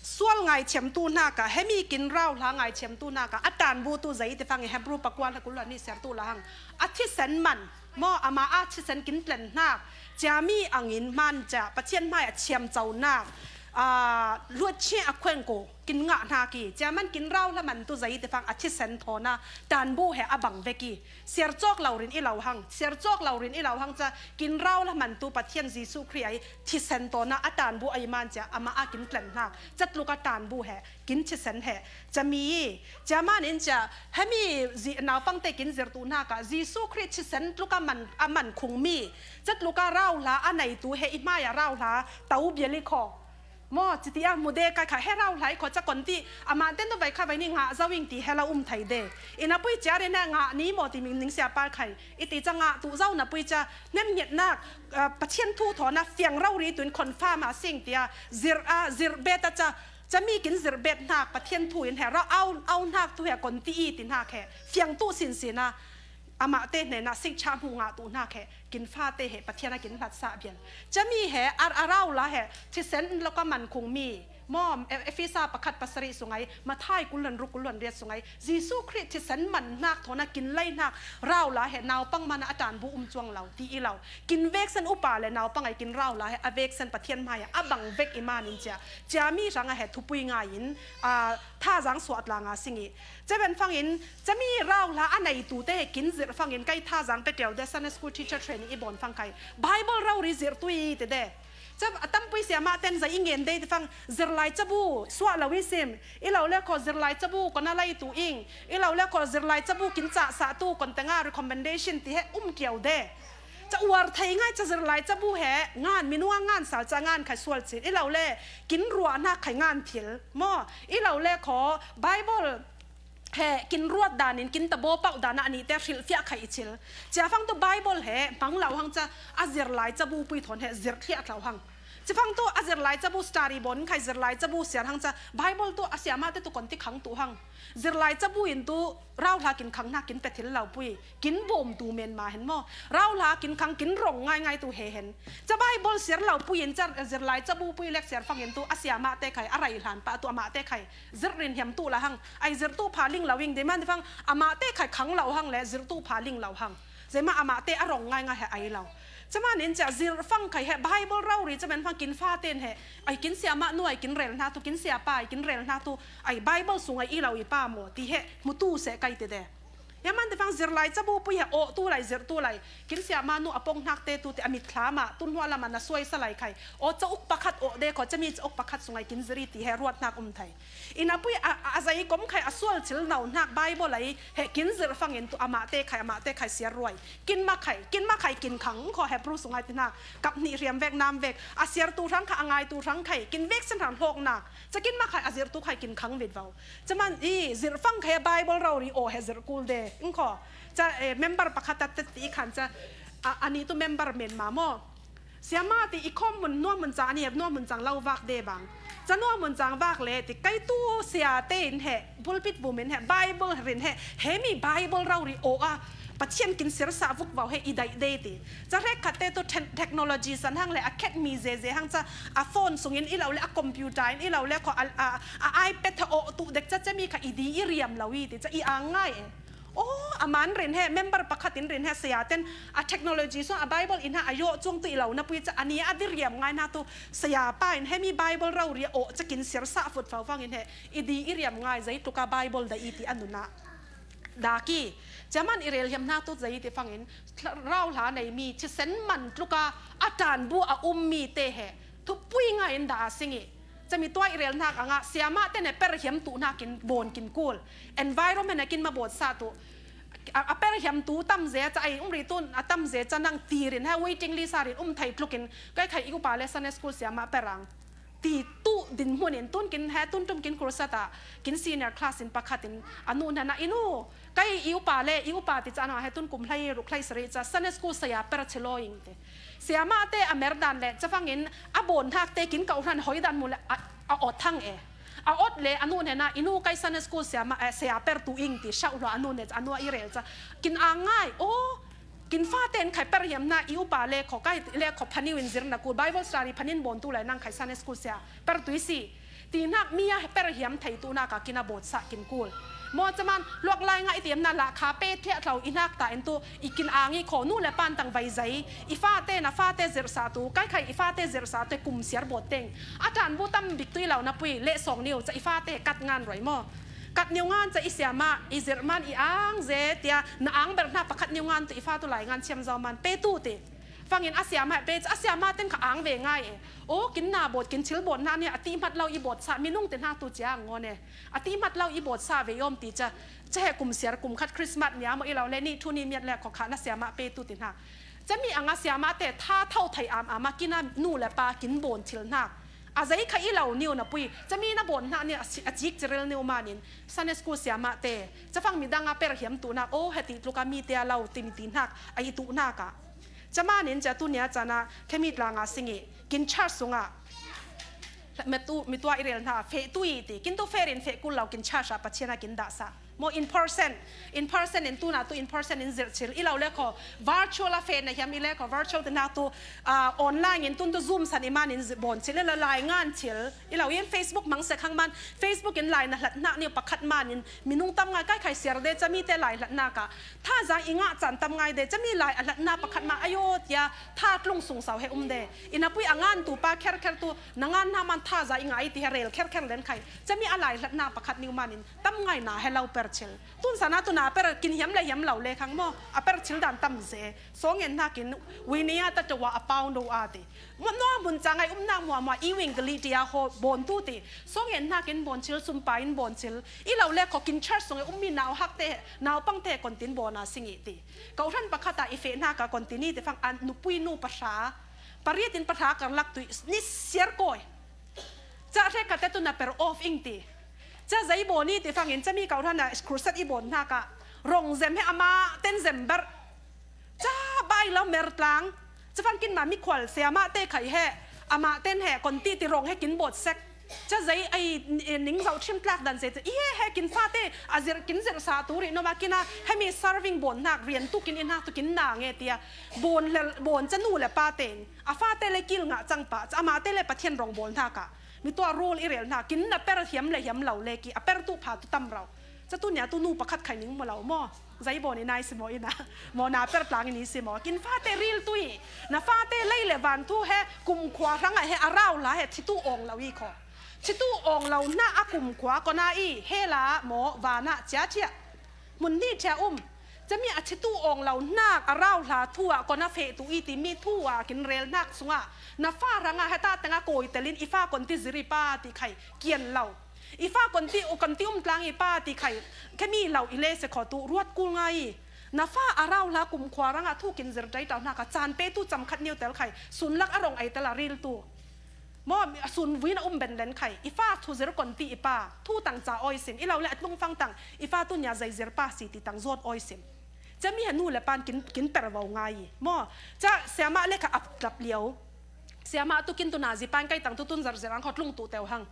Sual ngaithiamtu hnakah, hemi kin rauhla ngaithiamtu hnakah a tanbutu zei ti fangin Hebru pakua hla kul hla nih siartu la hang. A thisen man maw, ama a thisen kin tlen hnak, ciami angin hman cia Pathian hmai a thiamconak, aa, luatchia a khuengko kin ngah hnak i, ciaman kin rauhla mantu zei ti fang a thisen thawna tanbu he a bang vek i, siarcawk lo rin i lo hang, siarcawk lo rin i lo hang ca kin rauhla mantu Pathian Jesuh Khrih ai thisen tawna a tanbu a i man cia ama a kin tlen hnak, catluk a tanbu he kin thisen he cami i, ciaman in cia hemi zi-, naupangte kin zirtu hnakah Jesuh Khrih thisen tluka man, a man khungmi, catluka rauhla a neitu he i hmai a rauhla to bial i khaw. Maw, citi a mude kai kha he rauhla i khaw ca kon ti, amah ten tu vai kha vai ni ngah zo ing ti he lo um thei de. Ina pui cia rin he ngah ni maw ti min ning sia pa khai. I ti ca ngah tu zo na pui cia hnemngetnak, ah, Pathian thu thawna fiang rori tuin confirm a sing tia zir a, zir bet a ca, cami kin zir bet hnak Pathian thu in he ra au, au hnak tu he kon ti i ti hnak he fiang tu sinsin a. Amahte hnenah sikcha hmu ngah tu hnak he kin fate he Pathian a kin hlatsa bial. Cami he ar a rauhla he thisen loka man khungmi maw, E-, Efesa pakhat pasarih sungai, Mathai kul hlan ruk kul hlan riat sungai, Jesuh Khrih thisen man hnak thawna kin lei hnak rauhla he naupang mana a tanbu um cuang lo ti i lo. Kin veksen upa le naupang ai kin rauhla he a veksen Pathian hmai a bang vek i manin cia, ciami hrang a he thupui ngaiin, aa, thazang suah tla nga sing i. Ceven fangin, cami rauhla a neitu te he kin zirh fangin kai thazang pe teu de Sunday school teacher training i bawn fang kai. Bible rori zirh tu i ti de. Ca a tampui siamah ten zei i ngen de ti fang zirlai cabu suah lo i sim. I lo le khaw zirlai cabu kon a lei tu ing. I lo le khaw zirlai cabu kin cahsah tu kon tenga recommendation ti he um kiau de. Ca uar thei ngai ca zirlai cabu he ngan minua ngan sal ca ngan khai sual cin. I lo le kin ruah hnak khai ngan thil. Maw, i lo le khaw Bible he kin ruat danin kin tabaw pauh dana anite hrilhfiah khai i cil. Cia fang tu Bible he hmang lo hang ca a zirlai cabu pui thawn he zirh thliah tlau hang. Ci fang tu a zirlai cabu study bawn khai zirlai cabu siar hang ca Bible tu a siamah te tu kon ti khang tu hang. Zirlai cabu in tu rauhla kin khang hnak kin pe thil lo pui. Kin bawm tu men ma hen maw. Rauhla kin khang kin rong ngaingai tu he hen. Ca Bible siar lo pui in ca zirlai cabu pui lek siar fangin tu a siamah te khai a rai hlan pah tu amah te khai. Zirh rin hiam tu la hang. Ai zirh tu pha ling lo ing de man fang amah te khai khang lo hang le zirh tu pha ling lo hang. Zeima amah te a rong ngaingai he ai lo. Caman in cia zirh fang khai he Bible rori caman fang kin fa ten he. Ai kin siamah nu ai kin rel hna tu kin siapa ai kin rel hna tu ai Bible sung ai i lo i pa maw ti he mutu seh kai ti de. Ia man te fang zirlai cabu pui he awh tu lai zirh tu lai. Kin siamah nu a pong hnak te tu te a mit thla mah tun hua lam a na suai sa lai khai. Aw cauk pakhat awh de khaw cami cauk pakhat sungai kin ziri ti he ruat hnak um thai. Ina pui a, a, a zei kom khai a sual cil no hnak Bible ai he kin zirh fangin tu amah te khai amah te khai siar ruai. Kin ma khai, kin ma khai kin khang khaw Hebru sungai ti hnak kap hnih hriam vek nam vek. A siar tu hrang kha a ngai tu hrang khai kin vek sen hrang hlawk nak. Ca kin ma khai a zirh tu khai kin khang vit vau. Caman i zirh fang khai Bible rori aw he zirh kul de. Ing khaw. Ca, eh, member pakhat a tet ti i khan ca, a, ani tu member men ma maw. Siama ti i khawm mun nuam mun cang ani nuam mun cang lo vak de bang. Ca nuam mun cang vak le ti kai tu sia te in he, pulpit bum in he, Bible rin he, hemi Bible rori aw a. Pathian kin sirsah vuk vau he i daih de ti. Ca hrek khat te tu ten-, technology san hang le a khet mi zeze hang ca a phone sungin i lo le a computer in i lo le khaw a, a, a iPad he awh tu dek ca cemi kha i di i riam lo i ti ca i ang ngai e. Aw, a man rin he, member pakhat in rin he, saya ten a technology sung a Bible in ha a yawh cuang tu i lo na pui ca a ni a di riam ngai na tu saya pa in hemi Bible rori a awh ca kin sirsah fut fau fangin he i di i riam ngai zei tluka Bible da i ti a nunah. Daki, ciaman i rel hiam hna tu zei ti fangin, thla-, rauhla nei mi, thisen man tluka, a tanbu a um mi te he, thupui ngai in dah a sing i. Cami tua i rel hnak a ngah, siamah te ne per hiam tu hnak in bawn kin kul. Environment a kin ma bawt sa tu. A, a per hiam tu tam ze ca ai um ri tun, a tam ze ca nang ti rin ha waiting list a rin um thei tlukin, kai khai i upa le Sunday school siamah per ang. Ti tu din hmun in tun kin he tun tum kin kursat ah kin senior class in pakhat in a nu hna na i nu kai i upa le i upa ti ca na he tun kum hlei ruk hlei sari ca Sunday school saya per chilo ing te. Siamah te a mer dan le cafang in a bawn hnak te kin kau hran hoi dan mu le a, a awt thang e. A awt le a nu hna na i nu kai Sunday school siamah, eh, saya per tu ing ti shauh lo a nu ne ca a nu a i rel ca kin ang ngai. Oh, kin fa ten khai per hiam hna i upa le khaw kai le khaw phaniu in zir na kul Bible study phanin bawn tu lai nang khai Sunday school sia per tui si. Ti nak mi a per hiam thei tu nak a kin a bawt sa kin kul. Maw caman luak lai nga i tiam na la kha pe thliah thlau i nak ta en tu i kin ang i khaw nu le pan tang vai zai i fate na fate zirh sa tu kai khai i fate zirh sa tu kum siar bawt teng a tan bu tam bik tu i lau na pui le sawng niu ca i fate kat ngan roi maw. Kat niu ngan ca i siama i zirh man i ang ze tia na ang ber hna pakhat niu ngan tu i fa tu lai ngan chiam zau man pe tu ti. Fangin a siama pe ca a siama ten kha ang ve ngai e. O kin na bawt kin thil bawt hna nia a ti hmat lo i bawt sa minung te hna tu cia ngaw ne. A ti hmat lo i bawt sa ve i awm ti ca. Ca he kum siar kum khat Christmas nia maw i lo le ni thu ni miat le khaw kha na siama pe tu ti hna. Ca mi anga siama te tha thau thei am ama kin a nu le pa kin bawn thil hna. A zei kha i lo niu na pui ca mi na bawn hna nia a si- a cik ciril niu manin Sunday school siama te ca fang midang a per hiam tu nak o he ti tluk a mi te a lo ti mi ti hnak a i tu hnak a. Ca manin ca tu nia ca na khemi tlanga singi kin char sunga. Metu mitua i rel hna feh tu i ti kin tu ferin feh kul lo kin char sa Pathian a kin dah sa. Maw in person, in person in tu na tu in person in zirh chil i lo le khaw virtual a feh na hiam i le khaw virtual te na tu ah, online in tun tu Zoom san i man in zi- bawn chil i la lai ngan chil i lo in Facebook mang se khang man Facebook in lai na hlat hnak ni pakhat man in minung tam ngai kai khai siar de ca mi te lai hlat hnak a. Tha za i ngah can tam ngai de ca mi lai a hlat hna pakhat ma ayo tia tha tlung sung sau he um de. I na pui a ngan tu pa kher kher tu na ngan hna man tha za i ngah i ti he rel kher kher len khai ca mi a lai hlat hna pakhat niu man in tam ngai na he lo per chil. Tun sana tu na per kin hiam le hiam lo le khang maw a per chil dan tam ze. Song en hnak in winia ta tawa a pau no a ti. Maw no mun ca ngai um nak mua mua i wing ka li tia ho bon tu ti. Song en hnak in bon chil sum pa in bon chil. I lo le khaw kin char song e um mi nau hak te nau pang te kon tin bon a singi ti. Kau hran pakhat a i fe hnak a kon tin i ti fang an nupui nu pahra. Pariat in pahra kar lak tu ni siar koi. Ca hre kha te tu na per off ing ti. Ca zei bawn i ti fangin ca mi kau hran a crusade i bawn hnak a rong zem he ama ten zem ber. Ca bai lo mer tlang. Ca fang kin ma mi khual se ama te khai he ama ten he kon ti ti rong he kin bawt sek. Ca zei ai ning zau thim tlak dan zei i he he kin fa te a zir kin zir sa tu ri no ma kin a he mi serving bawn hnak rian tu kin i hnak tu kin na nge tia bawn le bawn ca nu le pa ten. A fate le kil ngah cang pah, ca amate le Pathian rong bawl hna kah. Mi tua rule i rel hna, kin na per hiam le hiam lo le ki, a per tu pha tu tam rau. Ca tu nia tu nu pakhat khai ning mu lo maw. Zai bawn i nai si maw i na. Maw na per tlang i ni si maw. Kin fate ril tu i. Na fate lei le van thu he kum khua hrang ah he a rau la he thi tu awng lo i kho. Thi tu awng lo hna a kum khua ko na i he la maw va na chia chia. Mun ni chia um. Cami a chitu awng lo hnak a rau hla thu ah kon a feh tu i timi thu ah kin rel hnak sungah na fa hrangah heta tengah kawi telin i fa kon ti zir i pa ti khai kian lo. I fa kon ti u kon ti um tlang i pa ti khai khemi lo i le se kho tu ruat kul ngai i. Na fa a rau hla kum khua rangah thu kin zir dai tau hnak a caan pe tu cam khat niu tel khai sun lak a rong ai tel a ril tu. Maw a sun vui na um ben len khai i fa thu zir kon ti i pa thu tang ca awi sim i lo le a tlung fang tang i fa tu nia zei zir pa si ti tang zawt awi sim. Ca mi he nu le pan kin kin per vo ngai i maw ca siama le kha ap tlap lio. Siama tu kin tu na zi pan kai tang tu tun zar zir ang kho tlung tu teu hang.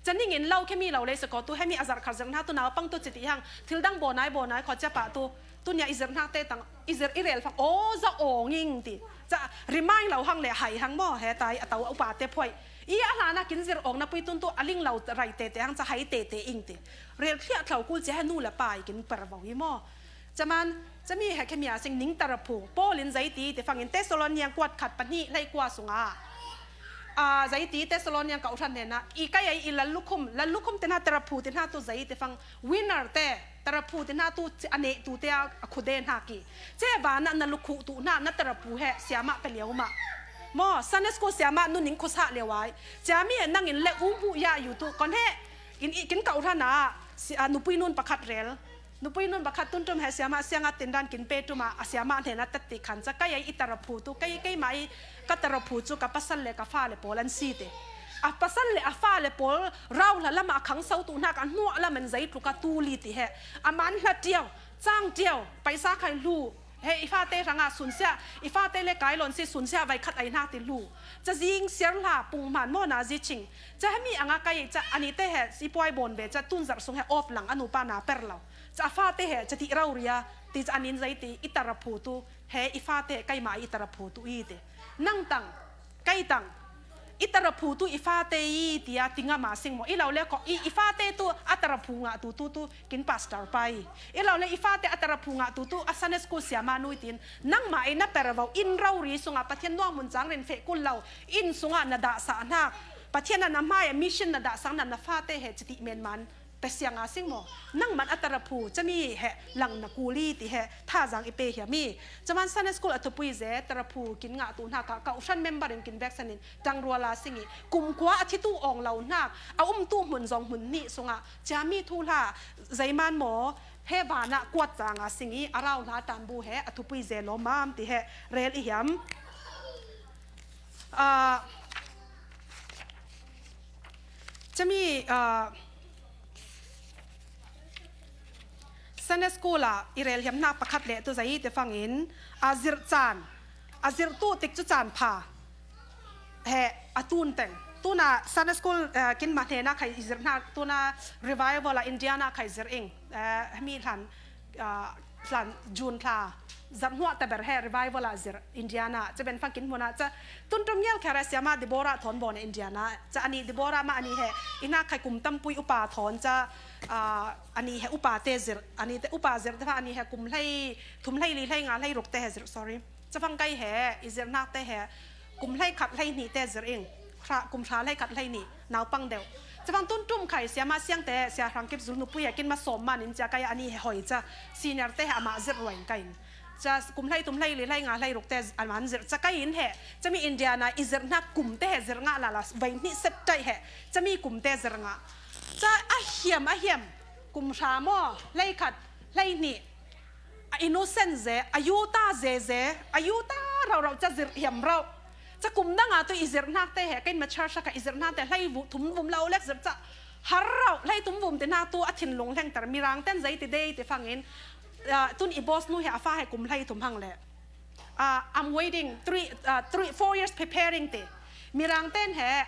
Ca ning in lo khemi lo le se ko tu hemi a zar khar zir hna tu nau pang tu ci ti hang thil dang bo nai bo nai kho cia pa tu tu nia i zir hnak te tang i zir i rel fang aw za awng ing ti ca remind lo hang le hai hang maw he tai a tau upa te phuai. I a hlan a kin zir awng na pui tun tu a ling lo rai te te hang ca hai te te ing ti. Rel thliah thlau kul cia he nu le pa i kin per vo i maw. Ca man ca mi he khemia sing ning tara phu Paul in zei ti te fangin Thessalonian kuat khat pahnih hlei kua sunga. A zei ti Thessalonian kau hran hena i kai ai i lal lukhum lal lukhum te hna tara phu te hna tu zei te fang winner te tara phu te hna tu a neh tu te a khude hna ki. Ce van na lukhu tu hna na tara phu he siama pe lio ma. Maw Sunday school siama nu ning khusa lio ai. Cia mi he nangin le u mu ya yu tu kon he in i kin kau hran a nupui nun pakhat rel. Nupui nun pakhat tun tum he siama sianga tindan kin pe tuma a siama hnena tat ti khan ca kai ai i tara phu tu kai kai mai ka tara phu cu ka pasal le ka fa le pawl an si te. A pasal le a fa le pawl rau hla lama a khang sau tu hnak a hnuah lam an zei tluk a tu li ti he a man hla tiau cang tiau paisa khai hlu. He i fate hrangah sunsia i fate le kailon si sunsia vai khat ai hnak ti hlu. Ca zing siar hla pung hman maw na zi ching ca he mi anga kai ca ani te he sipuai bawn ve ca tun zarh sung he off lang a nupa na per lo. Ca a fate he ca ti rau ria ti ca anin zei ti i tara phu tu he i fate he kaima i tara phu tu i ti. Nang tang kai tang I taraphu tu i fate i tia tinga ma sing maw. I lo le ko i, i fate tu a taraphu ngah tu tu tu kin pastor pa i. I lo le i fate a taraphu ngah tu tu a Sunday school siama nu i tin. Nangma i na pervau in rori sunga Pathian nuang mun chang rin feh kul lo. In sunga na dahsah nak. Pathian na na mai mission na dahsang na na fate he chiti men man. Pesiang a sing maw. Nangman a taraphu chami he lang na kuli ti he thazang i pe hiam i. Chaman Sunday school a thupui ze taraphu kin ngah tu hna ka, ka uhran member in kin veksan in tangrual a sing i. Kum kua a thitu awng lo hna a um tu hmun zong hmun nih sungah chami thu hla zeiman maw he vana kuat chang a sing i a rau hla tanbu he a thupui ze lo mam ti he rel i hiam. Ah, chami, ah, Sunday school ah i rel hiam hna pakhat le tu zai te fangin a zirh caan, a zirh tu tik cu caan pha he a tun teng. Tuna Sunday school, eh, kin ma hnena khai i zirh hna, tuna revival a Indiana khai zirh ing, eh, mi hlan, ah, hlan June thla zarh hnuah ta ber he revival ah zirh Indiana. Ca ben fangkin hmun ah ca tun tum ngial kher a siama Deborah thawn bawn a Indiana. Ca ani Deborah ma ani he i hna khai kum tampui upa thawn ca, ah, ani he upa te zirh. Ani te upa zirh te fa ani he kum hlei, thum hlei li hlei nga hlei ruk te he zirh, sorry. Ca fang kai he i zirh nak te he kum hlei khat hlei hnih te zirh ing. Hra, kum hra hlei khat hlei nih naupang deuh. Ca fang tun tum khai siama siang te sia hrang kip zul nupui he kin ma sawm man in cia kai ani he hoi ca senior te he amah zirh ruai in kai in. Ca kum hlei thum hlei li hlei nga hlei ruk te a man zirh ca kai in he. Cami Indiana i zirh hnak kum te he zirh ngah lala vai hnih set taih he. Cami kum te zirh ngah. Ca a hiam a hiam. Kum hra maw hlei khat hlei hnih. A innocent ze, a yuta ze ze, a yuta rauh rauh ca zirh hiam rauh. Ca kum dang a tu i zirh hnak te he, kein ma church a ka i zirh hnak te hlei vu, thum vum lo lek zirh ca har rauh, hlei thum vum te hnak tu a thinlung hlengter mirang ten zei ti dei ti fangin, ah, tun i boss nu he a fa he kum hlei thum hang le. Ah, I'm waiting three, ah, three, four years preparing ti. Mirang ten he,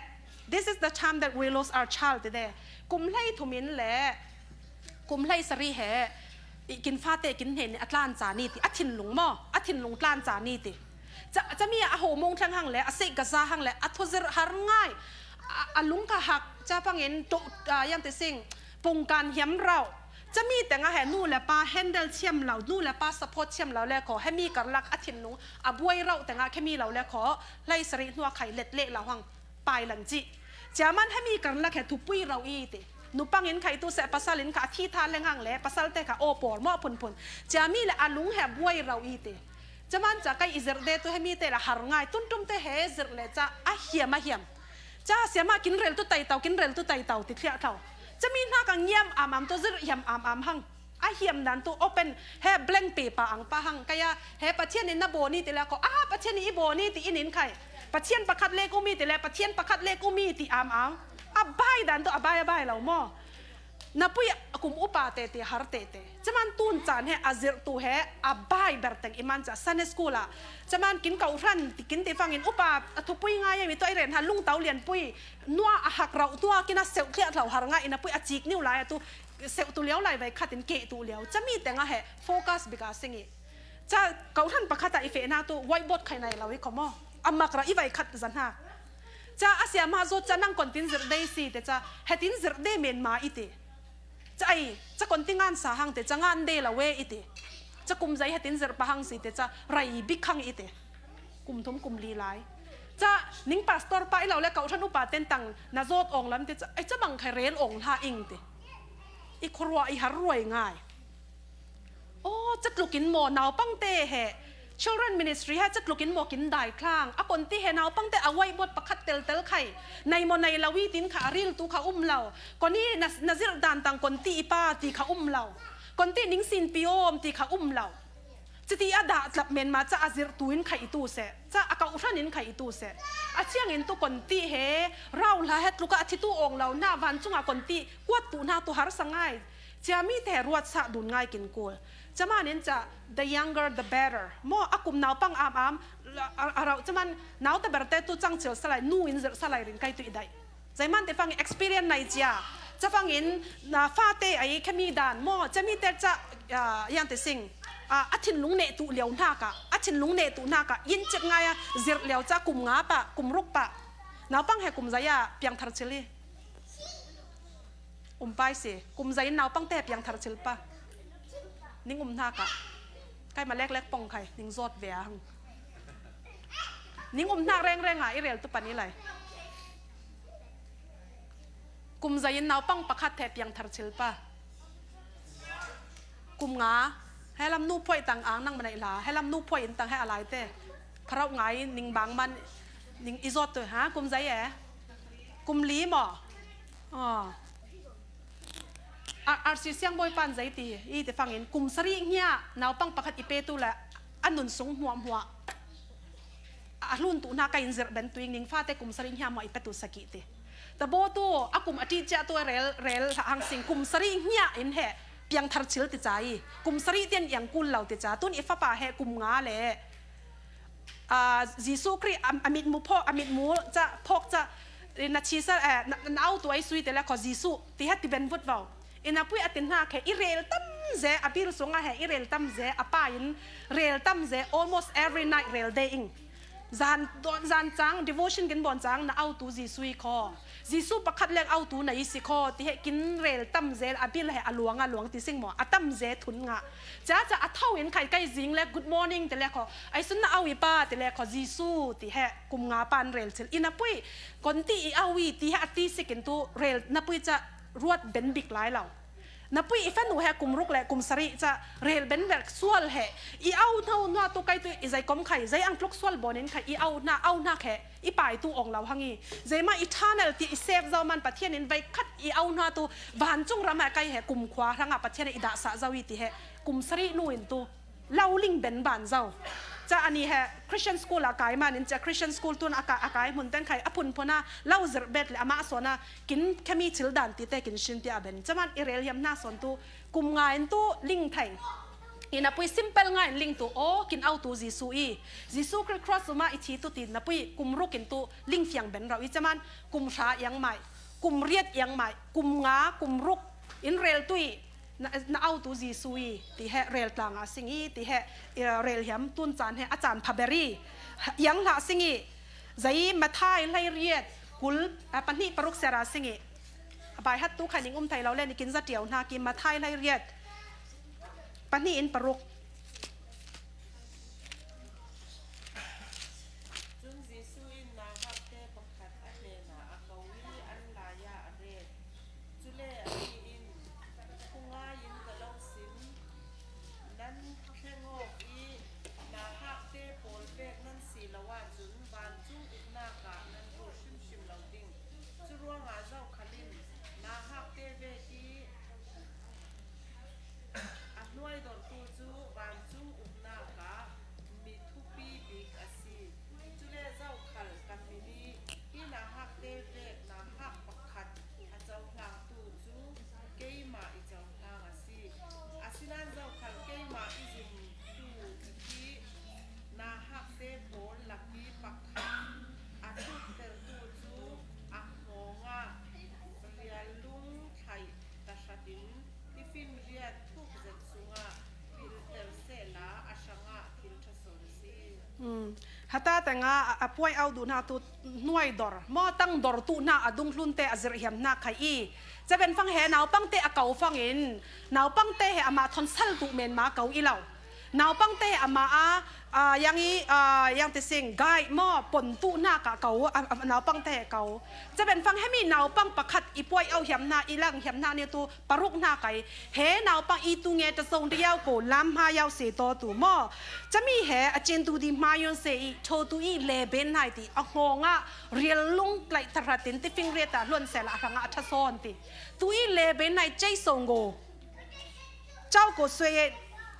this is the time that we lose our child ti de. Kum hlei thum in le, kum hlei sarih he, i kin fate kin hnen a tlan ca ni ti, a thinlung maw, a thinlung tlan ca ni ti. Ca, cami a ho mong thleng hang le, a sei ka za hang le, a thuzirh har ngai, a, a lung ka hak, ca pangin to, ah, yang te sing, pungkan hiam rauh. Cami tengah he nu le pa handle thiam lo, nu le pa support thiam lo le ko, hemi karlak a thinlung, a buai rauh tengah khemi lo le ko, hlei sarih hnuah khai let leh lo hang. Pai lang ci. Cia man hemi karlak he thupui rau i ti. Nupang in khai tu seh pasal in kha a thi tha leng hang le pasal te kha aw pawl maw phunphun. Cia mi le a lung he buai rau i ti. Cia man ca kai i zirh de tu hemi te le har ngai tun tum te he zirh le ca a hiam a hiam. Ca siama kin rel tu tai tau, kin rel tu tai tau ti thliah thau. Cia mi hna ka ngiam am am tu zirh hiam am am hang. A hiam dan tu open he blank paper ang pa hang kaya he Pathian in na baw ni ti le ko a Pathian in i baw ni ti in in khai Pathian pakhat le kumi ti le Pathian pakhat le kumi ti am ang a bai dan tu a bai a bai lo maw? Na pui a kum upa te ti har te te. Caman tun caan he a zirh tu he a bai ber teng i man ca Sunday school ah caman kin kau hran ti kin ti fangin upa a thupui ngai mi tu i ren ha lungtau lian pui nua a hak rau tua kin a seuh tliah thlau har ngai in a pui a cik niu lai a tu seuh tu liau lai vai khat in keh tu liau. Ca mi tengah he focus bika sing i. Ca kau hran pakhat ah i fehna tu whiteboard khai nai lo i khomo. A mak ra i vai khat zan ha. Ca a siama zot ca nang kon tin zirh dei si te ca he tin zirh dei men ma i ti. Ca ai ca kon ti ngan sa hang te ca ngan dei lo we i ti. Ca kum zai he tin zirh pa hang si te ca rai bik hang i ti. Kum thum kum li lai. Ca ning pastor pa i lo le kau hran upa ten tang na zot ong lam te ca ai ca bang khai rel ong hla ing ti. I khuaruah i har ruai ngai. Aw, ca tluk in maw naupang te he children ministry he ca tluk in maw kin dai thlang. A kon ti he naupang te a whiteboard pakhat tel tel khai. Nai maw nai lo i tin kha a ril tu kha um lo. Kon i na, na zirh dan tang kon ti i pa ti kha um lo. Kon ti ning sin pi om ti kha um lo. Citi a dah tlap men ma ca a zirh tu in khai i tu seh. Ca a kau hran in khai i tu seh. A ciang in tu kon ti he rau hla he tluk a thi tu ong lo hna van cungah kon ti kuat tu hna tu har sa ngai. Cia mi te ruat sah dun ngai kin kul. Ca man in ca the younger the better. Maw a kum naupang am am a, a rau ca man nau te ber te tu cang cil salai nu in zirh salai rin kai tu i dai. Zai man te fang experience nai cia. Ca fang in na fa te ai khemi dan maw ca mi te ca, ah, yang te sing. Ah, a thin lung ne tu liau hna ka. A thin lung ne tu hna ka. Yin cik ngai a zirh liau ca kum nga pa, kum ruk pa. Naupang he kum zai a piangthar chil i. Um pai si. Kum zai in naupang te he piangthar chil pa. Ning um hna ka. Kai ma lek lek pong khai. Ning zot ve a hang. Ning um hna reng reng a i rel tu pan i lai. Kum zai in naupang pakhat he piangthar chil pa. Kum nga, he lam nu phoih tang ang nang manai la, he lam nu phoih in tang he a lai te. Pharau ngai ning bang man, ning i zot tu, ha, kum zai e. Kum li maw. Oh. A, R C Siang Bawi pan zai ti, i te fangin, kum sari ngia, naupang pakhat i pe tu la, a nun sung hmuah hmuah. A hlun tu hna ka in zirh ben tu ing ning fa te kum sari ngia maw i pe tu saki ti. Tabo tu, a kum a ti cia tu rel, rel hla hang sing kum sari ngia in he piangthar chil ti ca i. Kum sari tian iang kul lo ti ca. Tun i fapa he kum nga le, ah, Jesu Khrih a, a mit mu pho, a mit mu ca, phok ca, na chi sa, eh, na, na au tu ai sui te le kho Jesu, ti he ti ben vut vau. I napui a tin hna khe i rel tam ze, a bil sung a he i rel tam ze, a pa in rel tam ze, almost every night rel de ing. Zan, don, zan cang, devotion kin bon cang, na au tu Jesu i kho. Jesu pakhat leng au tu na i si kho, ti he kin rel tam zel, a bil he a luang, a luang ti sing maw, a tam ze thun nga. Ca ca a thau in khai kai zing le, good morning ti le kho. Ai sun na au i pa ti le kho, Jesu ti he kum nga pan rel chil. I napui, kon ti i au i ti he a ti sikin tu rel, napui ca ruat ben bik lai lo. Napui i fanu he kum ruk le kum sari ca rel ben vel sual he. I au hna hna tu kai tu i zai kom khai, zai ang tluk sual bon in khai i au hna, au hna khe i pai tu ong lo hang i. Zai ma eternal ti i sep zau man Pathian in vai khat i au hna tu van cung ram he kai he kum khua hrang a Pathian i dah sa zau i ti he kum sari nu in tu. Lo ling ben ban zau. Ca ani he Christian school a kai man in ca Christian school tun a ka, a kai hmun ten khai a phun phun a lo zir bet le amah sawn a kin khemi chil dan ti te kin shin ti a ben. Ca man i rel hiam hna sawn tu kum nga in tu ling thai. I napui simple nga in ling tu aw kin au tu Jesu i. Jesu Khrih cross uma i thi tu ti napui kum ruk in tu ling fiang ben rau i ca man kum hra iang mai. Kum riat iang mai. Kum nga, kum ruk in rel tu i. Na, na au tu Jesu i, ti he rel tlang a sing i, ti he, eh, rel hiam tun caan he a caan pha ber i. Iang hlah sing i, zai Mathai hlei riat, kul, a, pahnih paruk ser a sing i. A bai hat tu kha ning um thai lo le, nikin za tiau hna ki Mathai hlei riat. Pahnih in paruk. Cun Jesu in nauhakte pakhat a hnenah a ko i an lai ah a ret. Cule anih in, "Thungai in ka lo sim, nan thleng awk i nauhakte pawl pek nan si lo ahcun vancung uknak ah nan lut hrimhrim lo ding. Curuangah zokhal in nauhakte vek i a hnuaidortu cu vancung uknak ah mi thupi bik a si. Cule zokhal ka hmin i hi nauhakte vek nauhak pakhat a cohlangtu cu keimah i cohlang a si. Asinain zokhal keimah i zumtu hi nauhakte pawl lak i pakhat a tluktertu cu a hngawng ah riallung thlaih tahratin tifingriat thuk zet sungah pilter sehla a hrangah thil ṭha sawn a si." Hmm. Hata tengah a, a puai au duh hna tu hnuai dor, maw tang dor tu hna a dunghlun te a zirh hiam hna khai i. Caben fang he naupang te a kau fang in, naupang te he amah thon sal tu men ma kau i lo. Naupang te he amah a, a, yang i, a, yang te sing, gai maw pon tu hna ka kau, a, a, naupang te he kau. Caben fang hemi naupang pakhat i puai au hiam hna, i lang hiam hna ni tu, paruk hna kai. He naupang i tu nge ta zong riau ko lam hma yau se to tu maw. Cami he a cin tu di hma yon se i tho tu i le ben nai ti a hngawng ah rial lung tlaih thahrat in tifing riat ah hluan sel ah hrang ah a ṭha sawn ti. Tu i le ben nai cei song go. Cau ko sui e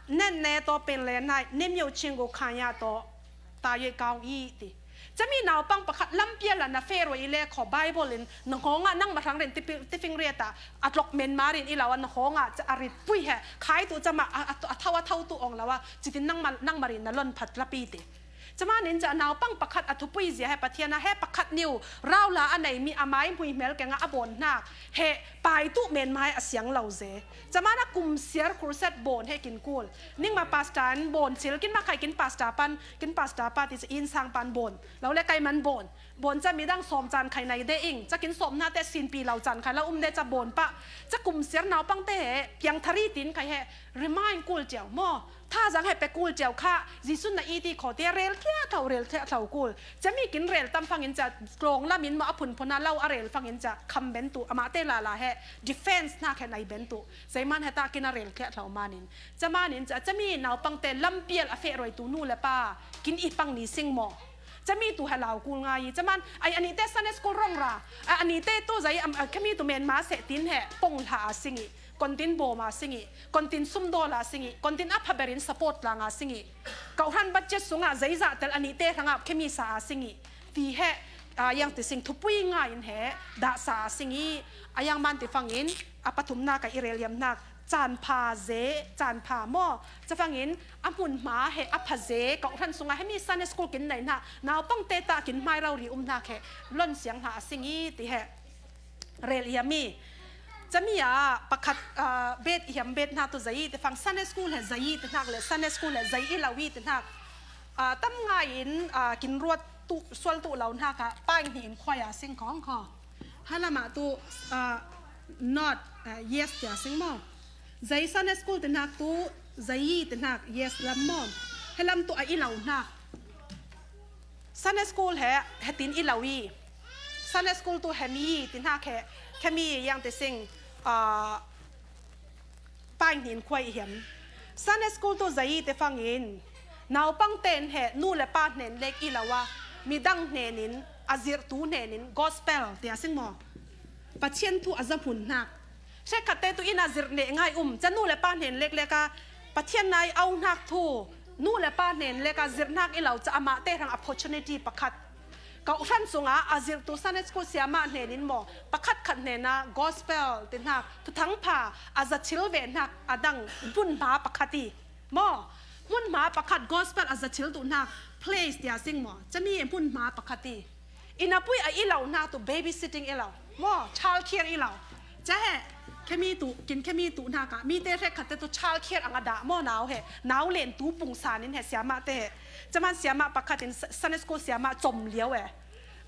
nen ne to pen le nai ne miau chin go khan ya to. Ta yei kau i ti. Cami naupang pakhat lampial ah na fe ruai i le kho Bible in na hngawng ah nangmah hrang rin tipi-, tifing riat ah a tlok men ma rin i lo ah na hngawng ah ca a rit pui he khai tu cama a, a, a thau a thau tu ong lo ah citin nangmah, nangmah rin na lon phat lapi ti. Camanin ca naupang pakhat a thupui zia he Pathian a he pakhat niu raula a nei mi a mai hmui hmel kenga a bawn hnak he paitu menmai a siang lo ze. Camana kum siar khurset bawn he kin kul. Ningma pastor an bawn cil, kin makai kin pastor pan, kin pastor pa ti ca in sang pan bawn. Lo le kai man bawn. Bawn ca midang sawm caan khai nai de ing, ca kin sawm hna te sinpi lo caan khai lo um de ca bawn pah. Ca kum siar naupang te he piang thari tin khai he remind kul ciau maw? Thazang he pe kul ciau kha, Jesuh na i ti kho te rel thliah thlo, rel thliah thlo kul. Cami kin rel tam fangin ca tlawng lamin maw a phunphun a lo a rel fangin ca kham ben tu, amah te lala he defense hna khe nai ben tu. Zeiman he ta kin a rel thliah thlo manin. Camanin ca, cami naupang te lampial a feh roi tu nu le pa kin i pang ni sing maw? Cami tu he lau kul ngai i, caman ai ani te Sunday school rong ra. A, ani te tu zai am, a, khami tu men ma se tin he pong hla a sing i. Kontin bawm a sing i, kontin sumdawl a sing i, kontin a phaberin support lang a sing i. Kauhran budget sungah zeizah tel a nih te hrangah khemi sa a sing i. Ti he, a, yang ti sing thupui nga in he dahsa a sing i. A yang man ti fangin a pathumnak a i rel liamnak caanpha ze, caanpha maw? Cafangin a hmunhma he a pha ze, kauhran sungah hemi Sunday school kin nei hna, naupang te tah kin hmai rori um hna khe lon siang hna a sing i ti he. Rel i hiam i. Cami ah pakhat, ah, bet i hiam bet hna tu zei i te fang Sunday school he zei i te hnak le Sunday school he zei i lo i te hnak. Ah, tam ngai in, ah, kin ruat tu, sual tu lo hnak ah paing hnih in khuai a sing khong kho. Halam ah tu, ah, not, ah, yes tia sing maw. Zei Sunday school te hnak tu, zei i te hnak yes lam maw. He lam tu a i lo hnak. Sunday school he, he tin i lo i. Sunday school tu he mi ti hnak he, he mi yang te sing, ah, paing hnin khuai i hiam. Sunday school tu zei i te fangin, naupang ten he, nu le pa hnen lek i lo a, midang hnenin, a zirhtu hnenin, gospel, tia sing maw. Pathian thu a zahmun hnak. Hrekkhat te tu in a zirh neh ngai um, ca nu le pa hnen lek lek a, Pathian nai au hnak thu, nu le pa hnen lek a zirh hnak i lo, ca amah te hrang opportunity pakhat. Kauhran sungah a zirhtu Sunday school siamah hnenin maw, pakhat khat hnena gospel ti hnak, thuthang pha a zachil ve hnak a dang hmunhma pakhat i. Maw, hmunhma pakhat gospel a zachil tu hnak, place tia sing maw, cami hmunhma pakhat i. I napui a i lo hnak tu babysitting i lo. Maw, child care i lo. Ca he, khemi tu, kin khemi tu hnak ah, mi te hrekkhat te tu child care ang a dah maw nau he. Nau len tu pungsan in he siamah te he. Caman siamah pakhat in Sa-, Sunday school siamah com liau e.